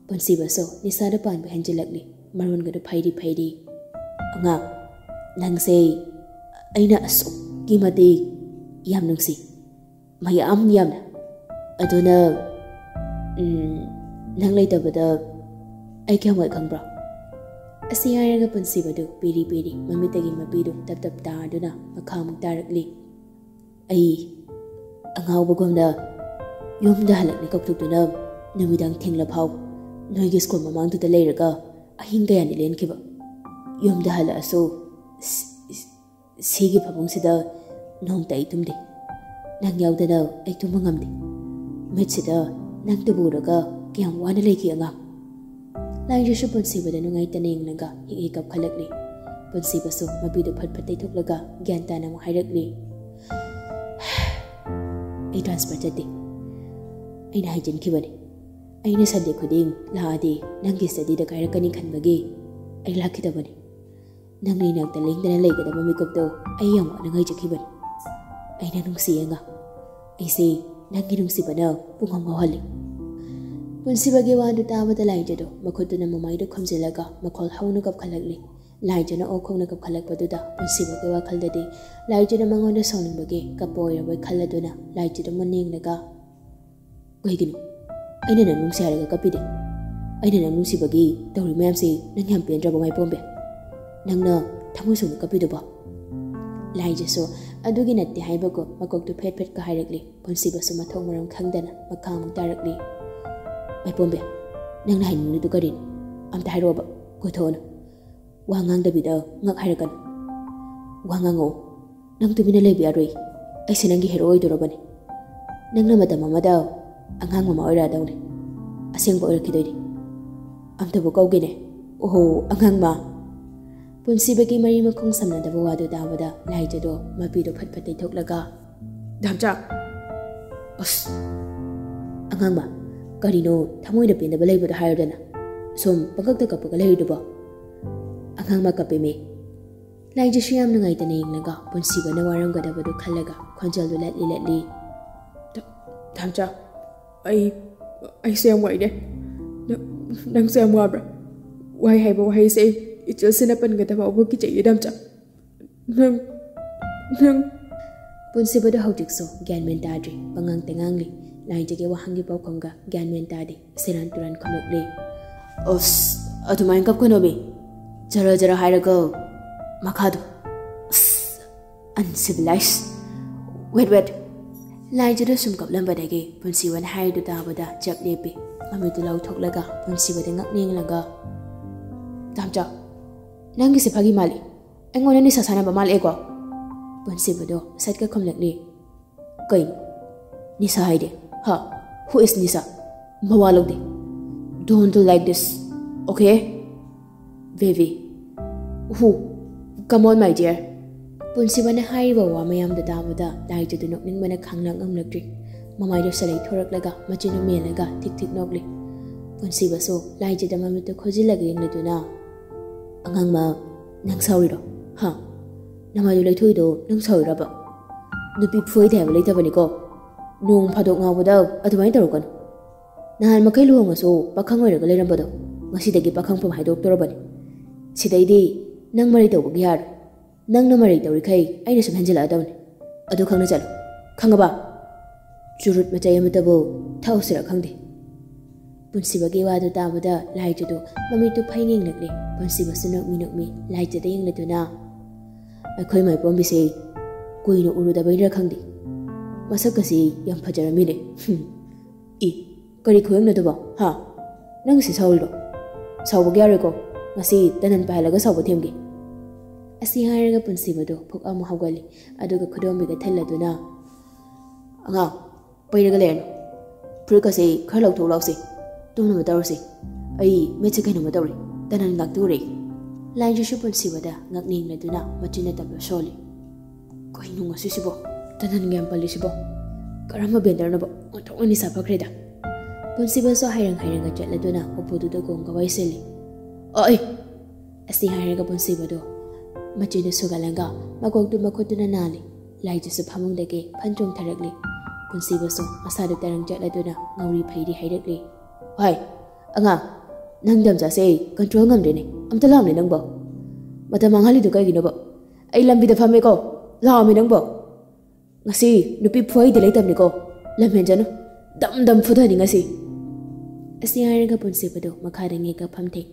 ꯄꯨꯟꯁꯤꯕꯁꯨ ꯅꯤꯁꯥꯗ ꯄꯥꯟꯕ ꯍꯦꯟꯖꯤꯜꯂꯛꯂꯤ꯫ ꯃꯔꯣꯟꯒꯗꯨ ꯐꯩꯔꯤ ꯐꯩꯔꯤ꯫ "ꯑꯉꯥꯡ, ꯅꯪꯁꯦ ꯑꯩꯅ ꯑꯁꯨꯛꯀꯤ ꯃꯇꯤꯛ ꯌꯥꯝ ꯅꯨꯡꯁꯤ, ꯃꯌꯥꯝ ꯌꯥꯝꯅ꯫ ꯑꯗꯨꯅ, ꯎꯝ, ꯅꯪ ꯂꯩꯇꯕꯗ ꯑꯩ ꯀꯌꯥꯝ ꯋꯥꯏ ꯈꯪꯕ꯭ꯔꯣ?" ꯑꯁꯤ ꯍꯥꯏꯔꯒ ꯄꯨꯟꯁꯤꯕꯗꯨ ꯄꯤꯔꯤ ꯄꯤꯔꯤ ꯃꯃꯤꯠꯇꯒꯤ ꯃꯄꯤꯗꯨ ꯇꯞ ꯇꯞ ꯇꯥꯗꯨꯅ ꯃꯈꯥ ꯑꯃꯨꯛ ꯇꯥꯔꯛꯂꯤ꯫ "ꯑꯩ ꯑꯉꯥꯎꯕꯒꯨꯝꯅ ꯌꯨꯝꯗ ꯍꯜꯂꯛꯅꯤ ꯀꯧꯊꯣꯛꯇꯨꯅ ꯅꯨꯃꯤꯗꯥꯡ ꯊꯦꯡꯂ ꯐꯥꯎ ꯅꯣꯏꯒꯤ ꯁ꯭ꯀꯨꯜ ꯃꯃꯥꯡꯗꯨꯗ ꯂꯩꯔꯒ ꯑꯍꯤꯡ ꯀꯌꯥꯅꯤ ꯂꯦꯟꯈꯤꯕ꯫ ꯌꯨꯝꯗ ꯍꯜꯂꯛꯑꯁꯨ ꯁꯤ-, ꯁꯤꯒꯤ ꯐꯃꯨꯡꯁꯤꯗ ꯅꯣꯡꯇ ꯑꯩ ꯇꯨꯝꯗꯦ꯫ ꯅꯪ ꯌꯥꯎꯗꯅ ꯑꯩ ꯇꯨꯝꯕ ꯉꯝꯗꯦ꯫ ꯃꯤꯠꯁꯤꯗ ꯅꯪꯇꯕꯨ ꯎꯔꯒ ꯀꯌꯥꯝ ꯋꯥꯅ ꯂꯩꯈꯤ ꯑꯉꯥꯡ꯫ ꯂꯥꯏꯖꯁꯨ ꯄꯨꯟꯁꯤꯕꯗ ꯅꯨꯡꯉꯥꯏꯇꯅ ꯌꯦꯡꯂꯒ ꯍꯦꯛ ꯍꯦꯛ ꯀꯞꯈꯠꯂꯛꯂꯤ꯫ ꯄꯨꯟꯁꯤꯕꯁꯨ ꯃꯄꯤꯗꯨ ꯐꯠ ꯐꯠ ꯇꯩꯊꯣꯛꯂꯒ ꯒ꯭ꯌꯥꯟ ꯇꯥꯅ ꯑꯃꯨꯛ ꯍꯥꯏꯔꯛꯂꯤ꯫ ꯑꯩ ꯇ꯭ꯔꯥꯟꯁꯐꯔ ꯆꯠꯇꯦ꯫ ꯑꯩꯅ ꯍꯥꯏꯖꯤꯟꯈꯤꯕꯅꯤ꯫ ꯑꯩꯅ ꯁꯟꯗꯦ ꯈꯨꯗꯤꯡ ꯂꯥꯛꯑꯗꯤ ꯅꯪꯒꯤ ꯁ꯭ꯇꯗꯤꯗ ꯀꯥꯏꯔꯛꯀꯅꯤ ꯈꯟꯕꯒꯤ ꯑꯩ ꯂꯥꯛꯈꯤꯗꯕꯅꯤ꯫ ꯅꯪꯅ ꯏꯅꯥꯛꯇ ꯂꯦꯡꯗꯅ ꯂꯩꯒꯗꯕ ꯃꯤꯀꯨꯞꯇꯣ ꯑꯩ ꯌꯥꯝ ꯋꯥꯅ ꯉꯥꯏꯖꯈꯤꯕꯅꯤ꯫ ꯑꯩꯅ ꯅꯨꯡꯁꯤꯌꯦ ꯑꯉꯥꯡ꯫ ꯑꯩꯁꯦ ꯅꯪꯒꯤ ꯅꯨꯡꯁꯤꯕꯅ ꯄꯨꯡꯉꯥꯎ ꯉꯥꯎꯍꯜꯂꯤ꯫ ꯄꯨꯟꯁꯤꯕꯒꯤ ꯋꯥꯗꯨ ꯇꯥꯕꯗ ꯂꯥꯏꯖꯗꯣ ꯃꯈꯨꯠꯇꯨꯅ ꯃꯃꯥꯏꯗꯨ ꯈꯨꯝꯖꯤꯜꯂꯒ ꯃꯈꯣꯜ ꯍꯧꯅ ꯀꯞꯈꯠꯂꯛꯂꯤ꯫ ꯂꯥꯏꯖꯅ ꯑꯣꯛ ꯈꯣꯡꯅ ꯀꯞꯈꯠꯂꯛꯄꯗꯨꯗ ꯄꯨꯟꯁꯤꯕꯒꯤ ꯋꯥꯈꯜꯗꯗꯤ ꯂꯥꯏꯖꯅ ꯃꯉꯣꯟꯗ ꯁꯥꯎꯅꯤꯡꯕꯒꯤ ꯀꯞꯄ ꯑꯣꯏꯔꯕꯣꯏ ꯈꯜꯂꯗꯨꯅ ꯂꯥꯏꯖꯗꯨ ꯃꯨꯟꯅ ꯌꯦꯡꯂꯒ, "ꯀꯩꯒꯤꯅꯣ? ꯑꯩꯅ ꯅꯪ ꯅꯨꯡꯁꯤ ꯍꯥꯏꯔꯒ ꯀꯞꯄꯤꯗꯦ꯫ ꯑꯩꯅ ꯅꯪ ꯅꯨꯡꯁꯤꯕꯒꯤ ꯇꯧꯔꯤ ꯃꯌꯥꯝꯁꯤ ꯅꯪ ꯌꯥꯝ ꯄꯦꯟꯗ꯭ꯔꯕꯣ ꯃꯥꯏꯄꯣꯝꯕꯤ? ꯅꯪꯅ ꯊꯃꯣꯏ ꯁꯣꯛꯅ ꯀꯞꯄꯤꯗꯨꯕꯣ?" ꯂꯥꯏꯖꯁꯨ ꯑꯗꯨꯒꯤ ꯅꯠꯇꯦ ꯍꯥꯏꯕꯒꯨꯝ ꯃꯀꯣꯛꯇꯨ ꯐꯦꯠ ꯐꯦꯠꯀ ꯍꯥꯏꯔꯛꯂꯤ꯫ ꯄꯨꯟꯁꯤꯕꯁꯨ ꯃꯊꯣꯡ ꯃꯔꯝ ꯈꯪꯗꯅ ꯃꯈꯥ ꯑꯃꯨꯛ ꯇꯥꯔꯛꯂꯤ꯫ "ꯃꯥꯏꯄꯣꯝꯕꯤ, ꯅꯪꯅ ꯍꯥꯏꯅꯤꯡꯂꯤꯗꯨ ꯀꯔꯤꯅꯣ? ꯑꯝꯇ ꯍꯥꯏꯔꯛꯑꯣꯕ, ꯀꯣꯏꯊꯣꯛꯑꯣꯅ꯫ ꯋꯥ ꯉꯥꯡꯗꯕꯤꯗ ꯉꯛ ꯍꯥꯏꯔꯛꯀꯅꯨ꯫ ꯋꯥ ꯉꯥꯡꯉꯛꯑꯣ꯫ ꯅꯪ ꯇꯨꯃꯤꯟꯅ ꯂꯩꯕ ꯌꯥꯔꯣꯏ꯫ ꯑꯩꯁꯦ ꯅꯪꯒꯤ ꯍꯦꯔꯣ ꯑꯣꯏꯗꯣꯔꯕꯅꯤ꯫ ꯅꯪꯅ ꯃꯇꯝ ꯑꯃꯗ ꯑꯉꯥꯡ ꯃꯃꯥ ꯑꯣꯏꯔꯛꯑꯗꯧꯅꯤ꯫ ꯑꯁꯦꯡꯕ ꯑꯣꯏꯔꯛꯈꯤꯗꯣꯏꯅꯤ꯫ ꯑꯝꯇꯕꯨ ꯀꯧꯒꯦꯅꯦ꯫ ꯑꯣꯍꯣ, ꯑꯉꯥꯡ ꯃꯥ!" ꯄꯨꯟꯁꯤꯕꯒꯤ ꯃꯔꯤ ꯃꯈꯣꯡ ꯁꯝꯅꯗꯕ ꯋꯥꯗꯨ ꯇꯥꯕꯗ ꯂꯥꯏꯖꯗꯣ ꯃꯄꯤꯗꯣ ꯐꯠ ꯐꯠ ꯇꯩꯊꯣꯛꯂꯒ, "ꯗꯥꯝꯆꯥ!" "ꯑꯁ, ꯑꯉꯥꯡ ꯃꯥ, ꯀꯔꯤꯅꯣ ꯊꯃꯣꯏꯗ ꯄꯦꯟꯗꯕ ꯂꯩꯕꯗꯣ ꯍꯥꯏꯔꯗꯅ? ꯁꯨꯝ ꯄꯪꯀꯞꯇ ꯀꯞꯄꯒ ꯂꯩꯔꯤꯗꯨꯕꯣ?" "ꯑꯉꯥꯡ ꯃꯥ ꯀꯞꯄꯦꯃꯤ꯫" ꯂꯥꯏꯖꯁꯨ ꯌꯥꯝ ꯅꯨꯡꯉꯥꯏꯇꯅ ꯌꯦꯡꯂꯒ ꯄꯨꯟꯁꯤꯕꯅ ꯋꯥꯔꯝꯒꯗꯕꯗꯨ ꯈꯜꯂꯒ ꯈꯣꯟꯖꯦꯜꯗꯨ ꯂꯠꯂꯤ ꯂꯠꯂꯤ꯫ "ꯗꯥꯝꯆꯥ, ꯑꯩ, ꯑꯩꯁꯦ ꯌꯥꯝ ꯋꯥꯏꯅꯦ꯫ ꯅꯪ, ꯅꯪꯁꯦ ꯌꯥꯝ ꯋꯥꯕ꯭ꯔꯥ? ꯋꯥꯏ ꯍꯥꯏꯕ ꯋꯥꯍꯩꯁꯦ ꯑꯩ ꯏꯆꯤꯜꯁꯤꯅ ꯄꯟꯒꯗꯕ ꯐꯥꯎꯕ ꯀꯤꯖꯩꯌꯦ ꯗꯥꯝꯆꯥ꯫ ꯅꯪ, ꯅꯪ꯫" ꯄꯨꯟꯁꯤꯕꯗꯣ ꯍꯧꯖꯤꯛꯁꯨ ꯒ꯭ꯌꯥꯟ ꯃꯦꯟ ꯇꯥꯗ꯭ꯔꯤ, ꯄꯉꯥꯡꯇ ꯉꯥꯡꯂꯤ꯫ ꯂꯥꯏꯖꯒꯤ ꯋꯥꯍꯪꯒꯤ ꯄꯥꯎꯈꯨꯝꯒ ꯒ꯭ꯌꯥꯟ ꯃꯦꯟ ꯇꯥꯗꯦ, ꯁꯦꯔꯥꯟ ꯇꯨꯔꯥꯟ ꯈꯨꯝꯂꯛꯂꯤ꯫ "ꯑꯁ, ꯑꯗꯨꯃꯥꯏꯅ ꯀꯞꯀꯅꯣꯃꯤ꯫ ꯖꯔ ꯖꯔ ꯍꯥꯏꯔꯒ ꯃꯈꯥꯗꯣ꯫ ꯑꯁ, uncivilized꯫ Wait, wait꯫" ꯂꯥꯏꯖꯗꯣ ꯁꯨꯝ ꯀꯞꯂꯝꯕꯗꯒꯤ ꯄꯨꯟꯁꯤꯕꯅ ꯍꯥꯏꯔꯤꯗꯨ ꯇꯥꯕꯗ ꯆꯞ ꯂꯦꯞꯄꯤ꯫ ꯃꯃꯤꯠꯇꯨ ꯂꯥꯎꯊꯣꯛꯂꯒ ꯄꯨꯟꯁꯤꯕꯗ ꯉꯛ ꯌꯦꯡꯂꯒ, "ꯗꯥꯝꯆꯥ, ꯅꯪꯒꯤꯁꯦ ꯐꯥꯒꯤ ꯃꯥꯜꯂꯤ꯫ ꯑꯩꯉꯣꯟꯗ ꯅꯤꯁꯥ ꯁꯥꯟꯅꯕ ꯃꯥꯜꯂꯦꯀꯣ?" ꯄꯨꯟꯁꯤꯕꯗꯣ ꯁꯠꯀ ꯈꯨꯝꯂꯛꯂꯤ꯫ "ꯀꯩꯅꯣ? ꯅꯤꯁꯥ ꯍꯥꯏꯗꯤ? ꯍꯥ?" Who is Nisha? ꯃꯋꯥ ꯂꯧꯗꯦ. Don't do like this. Okay? Baby. Who? Come on, my dear. ꯄꯨꯟꯁꯤꯕꯅ ꯍꯥꯏꯔꯤꯕ ꯋꯥ ꯃꯌꯥꯝꯗꯨ ꯇꯥꯕꯗ ꯂꯥꯏꯖꯗꯨ ꯅꯣꯛꯅꯤꯡꯕꯅ ꯈꯥꯡꯂꯥꯛ ꯉꯝꯂꯛꯇ꯭ꯔꯦ꯫ ꯃꯃꯥꯏꯗꯨ ꯁꯂꯩ ꯊꯣꯔꯛꯂꯒ ꯃꯆꯤꯟꯗꯨ ꯃꯦꯜꯂꯒ ꯊꯤꯛ ꯊꯤꯛ ꯅꯣꯛꯂꯤ꯫ ꯄꯨꯟꯁꯤꯕꯁꯨ ꯂꯥꯏꯖꯗ ꯃꯃꯤꯠꯇꯨ ꯈꯨꯖꯤꯜꯂꯒ ꯌꯦꯡꯂꯗꯨꯅ, "ꯑꯉꯥꯡꯃ, ꯅꯪ ꯁꯥꯎꯔꯤꯔꯣ? ꯍꯥ? ꯅꯃꯥꯏꯗꯨ ꯂꯩꯊꯣꯛꯏꯗꯣ ꯅꯪ ꯁꯥꯎꯔꯤꯔꯕ? ꯅꯨꯄꯤ ꯐꯨꯏꯗꯦ ꯍꯥꯏꯕ ꯂꯩꯇꯕꯅꯤꯀꯣ꯫ ꯅꯣꯡ ꯐꯥꯗꯣꯛ ꯉꯥꯎꯕꯗ ꯑꯗꯨꯃꯥꯏꯅ ꯇꯧꯔꯛꯀꯅꯨ꯫ ꯅꯍꯥꯟ ꯃꯈꯩ ꯂꯨꯍꯣꯡꯉꯁꯨ ꯄꯥꯈꯪ ꯑꯣꯏꯔꯒ ꯂꯩꯔꯝꯕꯗꯣ ꯉꯁꯤꯗꯒꯤ ꯄꯥꯈꯪꯐꯝ ꯍꯥꯏꯗꯣꯛꯇꯣꯔꯕꯅꯤ꯫ ꯁꯤꯗꯩꯗꯤ ꯅꯪ ꯃꯔꯩ ꯇꯧꯕꯒꯤ ꯌꯥꯔꯣꯏ꯫ ꯅꯪꯅ ꯃꯔꯩ ꯇꯧꯔꯤꯈꯩ ꯑꯩꯅ ꯁꯨꯝ ꯍꯦꯟꯖꯤꯜꯂꯛꯑꯗꯕꯅꯤ꯫ ꯑꯗꯨ ꯈꯪꯅ ꯆꯠꯂꯨ꯫ ꯈꯪꯉꯕ? ꯆꯨꯔꯨꯠ ꯃꯆꯩ ꯑꯃꯠꯇꯕꯨ ꯊꯛꯎꯁꯤꯔ ꯈꯪꯗꯦ꯫" ꯄꯨꯟꯁꯤꯕꯒꯤ ꯋꯥꯗꯨ ꯇꯥꯕꯗ ꯂꯥꯏꯖꯗꯨ ꯃꯃꯤꯠꯇꯨ ꯐꯩꯅ ꯌꯦꯡꯂꯛꯂꯦ꯫ ꯄꯨꯟꯁꯤꯕꯁꯨ ꯅꯣꯛꯃꯤ ꯅꯣꯛꯃꯤ ꯂꯥꯏꯖꯗ ꯌꯦꯡꯂꯗꯨꯅ, "ꯑꯩꯈꯣꯏ ꯃꯥꯏꯄꯣꯝꯕꯤꯁꯦ ꯀꯨꯏꯅ ꯎꯔꯨꯗꯕꯩꯔꯥ ꯈꯪꯗꯦ, ꯃꯁꯛꯀꯁꯤ ꯌꯥꯝ ꯐꯖꯔꯝꯃꯤꯅꯦ꯫ ꯍꯨꯝ꯫ ꯏ, ꯀꯔꯤ ꯈꯨꯌꯦꯡꯅꯣ ꯑꯗꯨꯕꯣ? ꯍꯥ? ꯅꯪ ꯁꯤ ꯁꯥꯎꯔꯤꯔꯣ? ꯁꯥꯎꯕꯒꯤ ꯌꯥꯔꯣꯏꯀꯣ꯫ ꯉꯁꯤ ꯇꯅꯟ ꯄꯥꯏꯍꯜꯂꯒ ꯁꯥꯎꯕ ꯊꯦꯝꯒꯦ꯫" ꯑꯁꯤ ꯍꯥꯏꯔꯒ ꯄꯨꯟꯁꯤꯕꯗꯨ ꯐꯨꯛ ꯑꯃ ꯍꯧꯒꯠꯂꯤ꯫ ꯑꯗꯨꯒ ꯈꯨꯗꯣꯝꯕꯤꯒ ꯊꯤꯜꯂꯗꯨꯅ, "ꯑꯉꯥꯡ, ꯄꯩꯔꯒ ꯂꯩꯔꯅꯨ꯫ ꯐꯨꯔꯤꯠꯀꯁꯦ ꯈꯔ ꯂꯧꯊꯣꯛ ꯂꯥꯎꯁꯦ꯫ ꯇꯨꯝꯅꯕ ꯇꯧꯔꯁꯦ꯫ ꯑꯩ ꯃꯤꯠꯁꯦ ꯀꯩꯅꯣꯝꯃ ꯇꯧꯔꯦ꯫ ꯇꯅꯟ ꯉꯥꯛꯇꯨꯔꯦ꯫" ꯂꯥꯏꯖꯁꯨ ꯄꯨꯟꯁꯤꯕꯗ ꯉꯛꯅꯤꯡꯂꯗꯨꯅ ꯃꯆꯤꯟꯅ ꯇꯞꯅ ꯁꯣꯜꯂꯤ꯫ "ꯀꯩꯅꯣ ꯉꯁꯤꯁꯤꯕꯣ? ꯇꯅꯟꯒ ꯌꯥꯝ ꯄꯜꯂꯤꯁꯤꯕꯣ? ꯀꯔꯝꯕ ꯕꯦꯟꯗꯔꯅꯣꯕ? ꯑꯣꯟꯊꯣꯛꯅ ꯅꯤꯁꯥ ꯐꯈ꯭ꯔꯦꯗ꯫" ꯄꯨꯟꯁꯤꯕꯁꯨ ꯍꯥꯏꯔꯪ ꯍꯥꯏꯔꯪꯒ ꯆꯠꯂꯗꯨꯅ ꯎꯄꯨꯗꯨꯗ ꯒꯣꯡꯒ ꯋꯥꯏꯁꯤꯜꯂꯤ꯫ "ꯑꯣꯏ!" ꯑꯁꯤ ꯍꯥꯏꯔꯒ ꯄꯨꯟꯁꯤꯕꯗꯨ ꯃꯆꯤꯟꯗꯨ ꯁꯨꯒꯠꯂꯒ ꯃꯀꯣꯛꯇꯨ ꯃꯈꯨꯠꯇꯨꯅ ꯅꯥꯜꯂꯤ꯫ ꯂꯥꯏꯖꯁꯨ ꯐꯃꯨꯡꯗꯒꯤ ꯐꯟ ꯆꯣꯡꯊꯔꯛꯂꯤ꯫ ꯄꯨꯟꯁꯤꯕꯁꯨ ꯃꯁꯥꯗꯨ ꯇꯔꯪ ꯆꯠꯂꯗꯨꯅ ꯉꯥꯎꯔꯤ ꯐꯩꯔꯤ ꯍꯥꯏꯔꯛꯂꯤ꯫ "ꯍꯣꯏ, ꯑꯉꯥꯡ, ꯅꯪ ꯗꯝꯆꯥꯁꯦ ꯑꯩ ꯀꯟꯇ꯭ꯔꯣꯜ ꯉꯝꯗ꯭ꯔꯦꯅꯦ꯫ ꯑꯝꯇ ꯂꯥꯛꯑꯝꯅꯦ ꯅꯪꯕꯣ꯫ ꯃꯇꯝ ꯃꯥꯡꯍꯜꯂꯤꯗꯣ ꯀꯩꯒꯤꯅꯣꯕ? ꯑꯩ ꯂꯝꯕꯤꯗ ꯐꯝꯃꯦꯀꯣ, ꯂꯥꯛꯑꯝꯃꯦ ꯅꯪꯕꯣ꯫ ꯉꯁꯤ ꯅꯨꯄꯤ ꯐꯨꯍꯩꯗꯤ ꯂꯩꯇꯕꯅꯤꯀꯣ, ꯂꯝ ꯍꯦꯟꯖꯅꯨ꯫ ꯗꯝ ꯗꯝ ꯐꯨꯊꯅꯤ ꯉꯁꯤ꯫" ꯑꯁꯤ ꯍꯥꯏꯔꯒ ꯄꯨꯟꯁꯤꯕꯗꯨ ꯃꯈꯥꯗ ꯉꯦꯛꯀ ꯐꯝꯊꯩ꯫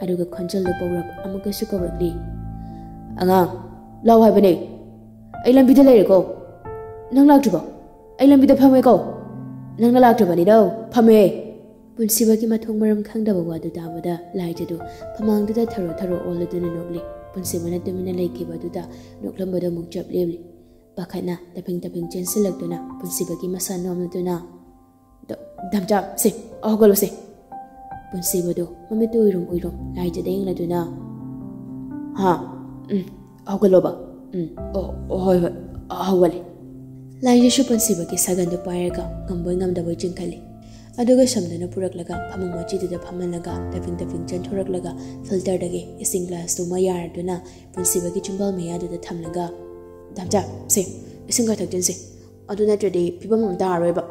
ꯑꯗꯨꯒ ꯈꯣꯟꯖꯦꯜꯗꯨ ꯄꯧꯔꯞ ꯑꯃꯨꯛꯀꯁꯨ ꯀꯧꯔꯛꯂꯤ꯫ "ꯑꯉꯥꯡ, ꯂꯥꯎ ꯍꯥꯏꯕꯅꯦ꯫ ꯑꯩ ꯂꯝꯕꯤꯗ ꯂꯩꯔꯦꯀꯣ꯫ ꯅꯪ ꯂꯥꯛꯇ꯭ꯔꯤꯕꯣ? ꯑꯩ ꯂꯝꯕꯤꯗ ꯐꯝꯃꯦꯀꯣ꯫ ꯅꯪꯅ ꯂꯥꯛꯇ꯭ꯔꯕꯅꯤꯅ ꯐꯝꯃꯦ꯫" ꯄꯨꯟꯁꯤꯕꯒꯤ ꯃꯊꯣꯡ ꯃꯔꯝ ꯈꯪꯗꯕ ꯋꯥꯗꯨ ꯇꯥꯕꯗ ꯂꯥꯏꯖꯗꯨ ꯐꯃꯥꯡꯗꯨꯗ ꯊꯔꯣ ꯊꯔꯣ ꯑꯣꯜꯂꯗꯨꯅ ꯅꯣꯛꯂꯤ꯫ ꯄꯨꯟꯁꯤꯕꯅ ꯇꯨꯃꯤꯟꯅ ꯂꯩꯈꯤꯕ ꯑꯗꯨꯗ ꯅꯣꯛꯂꯝꯕꯗꯨ ꯑꯃꯨꯛ ꯆꯞ ꯂꯦꯞꯂꯤ꯫ ꯄꯥꯈꯠꯅ ꯇꯞꯐꯤꯡ ꯇꯞꯐꯤꯡ ꯆꯦꯟꯁꯤꯜꯂꯛꯇꯨꯅ ꯄꯨꯟꯁꯤꯕꯒꯤ ꯃꯁꯥ ꯅꯣꯝꯂꯗꯨꯅ, "ꯗꯣ-, "ꯗꯥꯝꯆꯥ, ꯁꯦ, ꯍꯧꯒꯠꯂꯣꯁꯦ꯫" ꯄꯨꯟꯁꯤꯕꯗꯨ ꯃꯃꯤꯠꯇꯨ ꯎꯏꯔꯨꯝ ꯎꯏꯔꯨꯝ ꯂꯥꯏꯖꯗ ꯌꯦꯡꯂꯗꯨꯅ, "ꯍꯥ? ꯎꯝ, ꯍꯧꯒꯠꯂꯣꯕ꯫ ꯎꯝ, ꯑꯣ, ꯑꯣ, ꯍꯣꯏ, ꯍꯣꯏ, ꯍꯧꯒꯠꯂꯦ꯫" ꯂꯥꯏꯖꯁꯨ ꯄꯨꯟꯁꯤꯕꯒꯤ ꯁꯥꯒꯟꯗꯨ ꯄꯥꯏꯔꯒ ꯉꯝꯕꯣꯏ ꯉꯝꯗꯕꯣꯏ ꯆꯤꯡꯈꯠꯂꯤ꯫ ꯑꯗꯨꯒ ꯁꯝꯗꯨꯅ ꯄꯨꯔꯛꯂꯒ ꯐꯃꯨꯡ ꯃꯆꯤꯗꯨꯗ ꯐꯝꯍꯜꯂꯒ ꯇꯞꯐꯤꯡ ꯇꯞꯐꯤꯡ ꯆꯦꯟꯊꯣꯔꯛꯂꯒ filterꯗꯒꯤ ꯏꯁꯤꯡ glassꯇꯨ ꯑꯃ ꯌꯥꯔꯗꯨꯅ ꯄꯨꯟꯁꯤꯕꯒꯤ ꯆꯤꯝꯕꯥꯜ ꯃꯌꯥꯗꯨꯗ ꯊꯝꯂꯒ, "ꯗꯥꯝꯆꯥ, ꯁꯦ, ꯏꯁꯤꯡ ꯈꯔ ꯊꯛꯆꯤꯟꯁꯦ꯫ ꯑꯗꯨ ꯅꯠꯇ꯭ꯔꯗꯤ ꯐꯤꯕꯝ ꯑꯃ ꯇꯥꯔꯔꯣꯏꯕ꯫"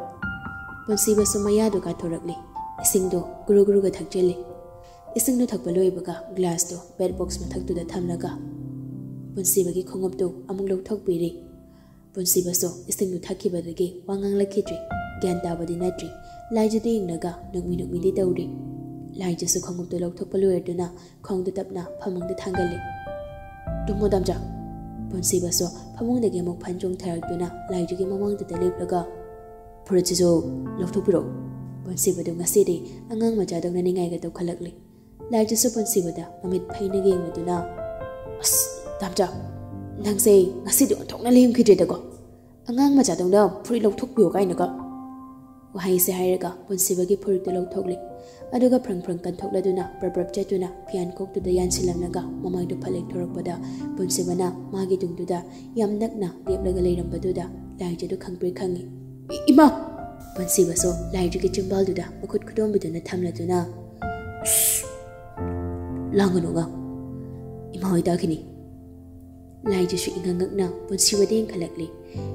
ꯄꯨꯟꯁꯤꯕꯁꯨ ꯃꯌꯥꯗꯨ ꯀꯥꯊꯣꯔꯛꯂꯤ꯫ ꯏꯁꯤꯡꯗꯣ ꯒꯨꯔꯨ ꯒꯨꯔꯨꯒ ꯊꯛꯆꯤꯜꯂꯤ꯫ ꯏꯁꯤꯡꯗꯨ ꯊꯛꯄ ꯂꯣꯏꯕꯒ glassꯇꯨ bed box ꯃꯊꯛꯇꯨꯗ ꯊꯝꯂꯒ ꯄꯨꯟꯁꯤꯕꯒꯤ ꯈꯣꯡꯎꯞꯇꯨ ꯑꯃꯨꯛ ꯂꯧꯊꯣꯛꯄꯤꯔꯤ꯫ ꯄꯨꯟꯁꯤꯕꯁꯨ ꯏꯁꯤꯡꯗꯨ ꯊꯛꯈꯤꯕꯗꯒꯤ ꯋꯥ ꯉꯥꯡꯂꯛꯈꯤꯗ꯭ꯔꯤ꯫ ꯒ꯭ꯌꯥꯟ ꯇꯥꯕꯗꯤ ꯅꯠꯇ꯭ꯔꯤ꯫ ꯂꯥꯏꯖꯗ ꯌꯦꯡꯂꯒ ꯅꯣꯛꯃꯤ ꯅꯣꯛꯃꯤꯗꯤ ꯇꯧꯔꯤ꯫ ꯂꯥꯏꯖꯁꯨ ꯈꯣꯡꯎꯞꯇꯨ ꯂꯧꯊꯣꯛꯄ ꯂꯣꯏꯔꯗꯨꯅ ꯈꯣꯡꯗꯨ ꯇꯞꯅ ꯐꯃꯨꯡꯗ ꯊꯥꯡꯒꯠꯂꯤ꯫ "ꯇꯨꯝꯃꯣ, ꯗꯥꯝꯆꯥ꯫" ꯄꯨꯟꯁꯤꯕꯁꯨ ꯐꯃꯨꯡꯗꯒꯤ ꯑꯃꯨꯛ ꯐꯟ ꯆꯣꯡꯊꯔꯛꯇꯨꯅ ꯂꯥꯏꯖꯒꯤ ꯃꯃꯥꯡꯗꯨꯗ ꯂꯦꯞꯂꯒ, "ꯐꯨꯔꯤꯠꯁꯤꯁꯨ ꯂꯧꯊꯣꯛꯄꯤꯔꯛꯎ꯫" ꯄꯨꯟꯁꯤꯕꯗꯨ ꯉꯁꯤꯗꯤ ꯑꯉꯥꯡ ꯃꯆꯥꯗꯧꯅ ꯅꯤꯡꯉꯥꯏꯒ ꯇꯧꯈꯠꯂꯛꯂꯤ꯫ ꯂꯥꯏꯖꯁꯨ ꯄꯨꯟꯁꯤꯕꯗ ꯃꯃꯤꯠ ꯐꯩꯅ ꯌꯦꯡꯂꯗꯨꯅ, "ꯑꯁ, ꯗꯥꯝꯆꯥ, ꯅꯪꯁꯦ ꯉꯁꯤꯗꯤ ꯑꯣꯟꯊꯣꯛꯅ ꯂꯦꯝꯈꯤꯗ꯭ꯔꯦꯗꯀꯣ꯫ ꯑꯉꯥꯡ ꯃꯆꯥꯗꯧꯅ ꯐꯨꯔꯤꯠ ꯂꯧꯊꯣꯛꯄꯤꯌꯣ ꯀꯥꯏꯅꯒ꯫" ꯋꯥꯍꯩꯁꯦ ꯍꯥꯏꯔꯒ ꯄꯨꯟꯁꯤꯕꯒꯤ ꯐꯨꯔꯤꯠꯇꯨ ꯂꯧꯊꯣꯛꯂꯤ꯫ ꯑꯗꯨꯒ ꯐ꯭ꯔꯪ ꯐ꯭ꯔꯪ ꯀꯟꯊꯣꯛꯂꯗꯨꯅ ꯄ꯭ꯔꯞ ꯄ꯭ꯔꯞ ꯆꯠꯇꯨꯅ ꯐꯤꯌꯥꯟꯈꯣꯛꯇꯨꯗ ꯌꯥꯟꯁꯤꯜꯂꯝꯂꯒ ꯃꯃꯥꯏꯗꯨ ꯐꯠ ꯂꯦꯛꯊꯣꯔꯛꯄꯗ ꯄꯨꯟꯁꯤꯕꯅ ꯃꯥꯒꯤ ꯇꯨꯡꯗꯨꯗ ꯌꯥꯝ ꯅꯛꯅ ꯂꯦꯞꯂꯒ ꯂꯩꯔꯝꯕꯗꯨꯗ ꯂꯥꯏꯖꯗꯨ ꯈꯪꯄ꯭ꯔꯦꯛ ꯈꯪꯉꯤ꯫ "ꯏ-, ꯏꯃꯥ!" ꯄꯨꯟꯁꯤꯕꯁꯨ ꯂꯥꯏꯖꯒꯤ ꯆꯤꯝꯕꯥꯜꯗꯨꯗ ꯃꯈꯨꯠ ꯈꯨꯗꯣꯝꯕꯤꯗꯨꯅ ꯊꯝꯂꯗꯨꯅ, "ꯁꯨꯁ! ꯂꯥꯡꯒꯅꯨ ꯑꯉꯥꯡ꯫ ꯏꯃꯥ ꯍꯣꯏ ꯇꯥꯈꯤꯅꯤ꯫" ꯂꯥꯏꯖꯁꯨ ꯏꯉꯛ ꯉꯛꯅ ꯄꯨꯟꯁꯤꯕꯗ ꯌꯦꯡꯈꯠꯂꯛꯂꯤ꯫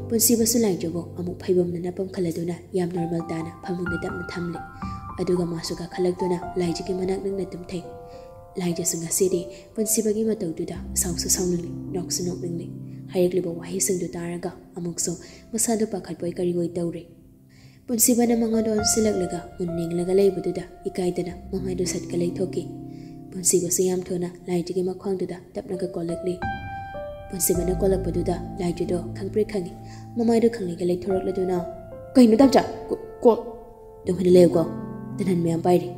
ꯄꯨꯟꯁꯤꯕꯁꯨ ꯂꯥꯏꯖꯕꯨ ꯑꯃꯨꯛ ꯐꯩꯕꯣꯝꯗꯅ ꯄꯝꯈꯠꯂꯗꯨꯅ ꯌꯥꯝ normal ꯇꯥꯅ ꯐꯃꯨꯡꯗ ꯇꯞꯅ ꯊꯝꯂꯤ꯫ ꯑꯗꯨꯒ ꯃꯥꯁꯨ ꯀꯥꯈꯠꯂꯛꯇꯨꯅ ꯂꯥꯏꯖꯒꯤ ꯃꯅꯥꯛ ꯅꯛꯅ ꯇꯨꯝꯊꯩ꯫ ꯂꯥꯏꯖꯁꯨ ꯉꯁꯤꯗꯤ ꯄꯨꯟꯁꯤꯕꯒꯤ ꯃꯇꯧꯗꯨꯗ ꯁꯥꯎꯁꯨ ꯁꯥꯎꯅꯤꯡꯂꯤ, ꯅꯣꯛꯁꯨ ꯅꯣꯛꯅꯤꯡꯂꯤ꯫ ꯍꯥꯏꯔꯛꯂꯤꯕ ꯋꯥꯍꯩꯁꯤꯡꯗꯨ ꯇꯥꯔꯒ ꯑꯃꯨꯛꯁꯨ ꯃꯁꯥꯗꯨ ꯄꯥꯈꯠꯄꯣꯏ ꯀꯔꯤꯑꯣꯏ ꯇꯧꯔꯤ꯫ ꯄꯨꯟꯁꯤꯕꯅ ꯃꯉꯣꯟꯗ ꯑꯣꯟꯁꯤꯜꯂꯛꯂꯒ ꯃꯨꯟ ꯌꯦꯡꯂꯒ ꯂꯩꯕꯗꯨꯗ ꯏꯀꯥꯏꯗꯅ ꯃꯃꯥꯏꯗꯨ ꯁꯠꯀ ꯂꯩꯊꯣꯛꯈꯤ꯫ ꯄꯨꯟꯁꯤꯕꯁꯨ ꯌꯥꯝ ꯊꯨꯅ ꯂꯥꯏꯖꯒꯤ ꯃꯈ꯭ꯋꯥꯡꯗꯨꯗ ꯇꯞꯅꯒ ꯀꯣꯜꯂꯛꯂꯤ꯫ ꯄꯨꯟꯁꯤꯕꯅ ꯀꯣꯜꯂꯛꯄꯗꯨꯗ ꯂꯥꯏꯖꯗꯣ ꯈꯪꯄ꯭ꯔꯦꯛ ꯈꯪꯉꯤ꯫ ꯃꯃꯥꯏꯗꯨ ꯈꯪꯂꯩꯒ ꯂꯩꯊꯣꯔꯛꯂꯗꯨꯅ, "ꯀꯩꯅꯣ ꯗꯥꯝꯆꯥ? ꯀꯣ-, ꯀꯣ-" "ꯇꯨꯃꯤꯟꯅ ꯂꯩꯌꯨꯀꯣ, ꯇꯅꯟ ꯃꯌꯥꯝ ꯄꯥꯏꯔꯤ꯫"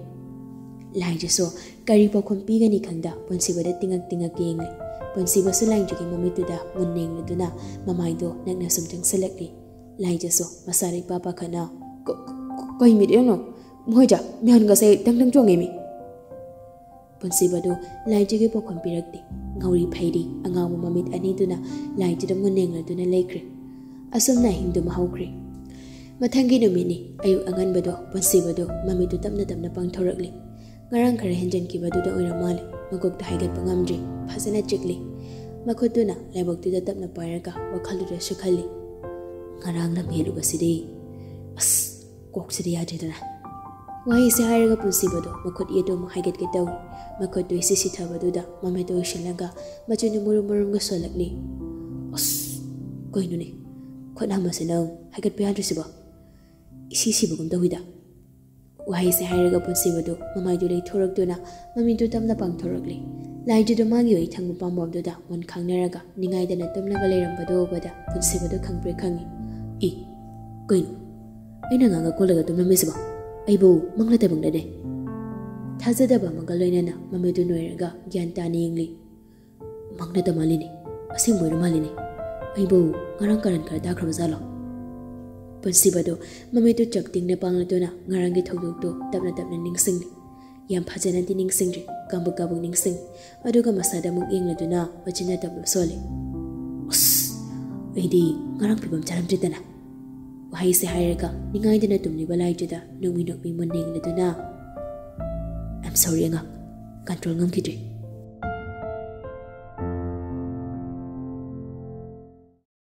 ꯂꯥꯏꯖꯁꯨ ꯀꯔꯤ ꯄꯥꯎꯈꯨꯝ ꯄꯤꯒꯅꯤ ꯈꯪꯗ ꯄꯨꯟꯁꯤꯕꯗ ꯇꯤꯡꯉꯛ ꯇꯤꯡꯉꯛ ꯌꯦꯡꯂꯤ꯫ ꯄꯨꯟꯁꯤꯕꯁꯨ ꯂꯥꯏꯖꯒꯤ ꯃꯃꯤꯠꯇꯨꯗ ꯃꯨꯟ ꯌꯦꯡꯂꯗꯨꯅ ꯃꯃꯥꯏꯗꯣ ꯅꯛꯅ ꯁꯨꯝ ꯆꯪꯁꯤꯜꯂꯛꯂꯤ꯫ ꯂꯥꯏꯖꯁꯨ ꯃꯁꯥꯗ ꯏꯄꯥ ꯄꯥꯈꯠꯅ, "ꯀ-, ꯀ-, ꯀꯩ ꯃꯤꯠ ꯌꯦꯡꯅꯣ? ꯃꯣꯏꯗ ꯃꯤꯍꯟꯒꯁꯦ ꯗꯪ ꯗꯪ ꯆꯣꯡꯉꯦꯃꯤ꯫ ꯄꯨꯟꯁꯤꯕꯗꯨ ꯂꯥꯏꯖꯒꯤ ꯄꯥꯎꯈꯨꯝ ꯄꯤꯔꯛꯇꯦ꯫ ꯉꯧꯔꯤ ꯐꯩꯔꯤ ꯑꯉꯥꯎꯕ ꯃꯃꯤꯠ ꯑꯅꯤꯗꯨꯅ ꯂꯥꯏꯖꯗ ꯃꯨꯟꯅ ꯌꯦꯡꯂꯗꯨꯅ ꯂꯩꯈ꯭ꯔꯦ꯫ ꯑꯁꯨꯝꯅ ꯑꯍꯤꯡꯗꯨꯃ ꯍꯧꯈ꯭ꯔꯦ꯫ ꯃꯊꯪꯒꯤ ꯅꯨꯃꯤꯠꯅꯤ꯫ ꯑꯌꯨꯛ ꯑꯉꯟꯕꯗꯣ ꯄꯨꯟꯁꯤꯕꯗꯨ ꯃꯃꯤꯠꯇꯨ ꯇꯞꯅ ꯇꯞꯅ ꯄꯥꯡꯊꯣꯔꯛꯂꯤ꯫ ꯉꯔꯥꯡ ꯈꯔ ꯍꯦꯟꯖꯟꯈꯤꯕꯗꯨꯗ ꯑꯣꯏꯔ ꯃꯥꯜꯂꯦ꯫ ꯃꯀꯣꯛꯇ ꯍꯥꯏꯒꯠꯄ ꯉꯝꯗ꯭ꯔꯤ꯫ ꯐꯖꯅ ꯆꯤꯛꯂꯤ꯫ ꯃꯈꯨꯠꯇꯨꯅ ꯂꯥꯏꯕꯛꯇꯨꯗ ꯇꯞꯅ ꯄꯥꯏꯔꯒ ꯋꯥꯈꯜꯗꯨꯗꯁꯨ ꯈꯜꯂꯤ꯫ ꯉꯔꯥꯡ ꯂꯝꯍꯦꯜꯂꯨꯕꯁꯤꯗꯤ꯫ ꯑꯁ! ꯀꯣꯛꯁꯤꯗꯤ ꯌꯥꯗ꯭ꯔꯦꯗꯅ꯫ ꯋꯥꯍꯩꯁꯦ ꯍꯥꯏꯔꯒ ꯄꯨꯟꯁꯤꯕꯗꯣ ꯃꯈꯨꯠ ꯌꯦꯠꯇꯨ ꯑꯃꯨꯛ ꯍꯥꯏꯒꯠꯀꯦ ꯇꯧꯏ꯫ ꯃꯈꯨꯠꯇꯨ ꯏꯁꯤ ꯁꯤꯊꯕꯗꯨꯗ ꯃꯃꯤꯠꯇꯨ ꯎꯏꯁꯤꯜꯂꯒ ꯃꯆꯤꯟꯗꯨ ꯃꯨꯔꯨꯝ ꯃꯨꯔꯨꯝꯒ ꯁꯣꯜꯂꯛꯂꯤ꯫ ꯑꯁ! ꯀꯩꯅꯣꯅꯦ? ꯈꯨꯠ ꯅꯝꯃꯁꯤꯅ ꯍꯥꯏꯒꯠꯄ ꯌꯥꯗ꯭ꯔꯤꯁꯤꯕꯣ? ꯏꯁꯤ ꯁꯤꯕꯒꯨꯝ ꯇꯧꯏꯗ꯫ ꯋꯥꯍꯩꯁꯦ ꯍꯥꯏꯔꯒ ꯄꯨꯟꯁꯤꯕꯗꯨ ꯃꯃꯥꯏꯗꯨ ꯂꯩꯊꯣꯔꯛꯇꯨꯅ ꯃꯃꯤꯠꯇꯨ ꯇꯞꯅ ꯄꯥꯡꯊꯣꯔꯛꯂꯤ꯫ ꯂꯥꯏꯖꯗꯨ ꯃꯥꯒꯤ ꯑꯣꯏ ꯊꯪꯕ ꯄꯥꯝꯕꯣꯝꯗꯨꯗ ꯃꯨꯟ ꯈꯥꯡꯅꯔꯒ ꯅꯤꯡꯉꯥꯏꯗꯅ ꯇꯨꯝꯂꯒ ꯂꯩꯔꯝꯕꯗꯨ ꯎꯕꯗ ꯄꯨꯟꯁꯤꯕꯗꯨ ꯈꯪꯄ꯭ꯔꯦꯛ ꯈꯪꯉꯤ꯫ ꯏ! ꯀꯩꯅꯣ? ꯑꯩꯅ ꯉꯥꯡꯉ ꯀꯣꯜꯂꯒ ꯇꯨꯝꯂꯝꯃꯤꯁꯤꯕꯣ? ꯑꯩꯕꯨ ꯃꯪꯂ ꯇꯥꯏꯕꯪꯗꯅꯦ꯫ ꯊꯥꯖꯗꯕ ꯑꯃꯒ ꯂꯣꯏꯅꯅ ꯃꯃꯤꯠꯇꯨ ꯅꯣꯏꯔꯒ ꯒ꯭ꯌꯥꯟ ꯇꯥꯅ ꯌꯦꯡꯂꯤ꯫ ꯃꯪꯅꯗ ꯃꯥꯜꯂꯤꯅꯦ, ꯑꯁꯦꯡꯕ ꯑꯣꯏꯔ ꯃꯥꯜꯂꯤꯅꯦ꯫ ꯑꯩꯕꯨ ꯉꯔꯥꯡ ꯀꯔꯟ ꯈꯔ ꯇꯥꯈ꯭ꯔꯕ ꯖꯥꯠꯂꯣ? ꯄꯨꯟꯁꯤꯕꯗꯨ ꯃꯃꯤꯠꯇꯨ ꯆꯞ ꯇꯤꯡꯅ ꯄꯥꯡꯂꯗꯨꯅ ꯉꯔꯥꯡꯒꯤ ꯊꯧꯗꯣꯛꯇꯨ ꯇꯞꯅ ꯇꯞꯅ ꯅꯤꯡꯁꯤꯡꯂꯤ꯫ ꯌꯥꯝ ꯐꯖꯅꯗꯤ ꯅꯤꯡꯁꯤꯡꯗ꯭ꯔꯤ, ꯀꯥꯡꯕꯨꯛ ꯀꯥꯡꯕꯨꯛ ꯅꯤꯡꯁꯤꯡ꯫ ꯑꯗꯨꯒ ꯃꯁꯥꯗ ꯑꯃꯨꯛ ꯌꯦꯡꯂꯗꯨꯅ ꯃꯆꯤꯟꯅ ꯇꯞꯅ ꯁꯣꯜꯂꯤ꯫ ꯑꯁ! ꯑꯩꯗꯤ ꯉꯔꯥꯡ ꯐꯤꯕꯝ ꯆꯥꯔꯝꯗ꯭ꯔꯤꯗꯅ꯫ ꯋꯥꯍꯩꯁꯦ ꯍꯥꯏꯔꯒ ꯅꯤꯡꯉꯥꯏꯗꯅ ꯇꯨꯝꯂꯤꯕ ꯂꯥꯏꯖꯗ ꯅꯣꯛꯃꯤ ꯅꯣꯛꯃꯤ ꯃꯨꯟꯅ ꯌꯦꯡꯂꯗꯨꯅ, "I'm sorry ꯑꯉꯥꯡ, control ꯉꯝꯈꯤꯗ꯭ꯔꯦ꯫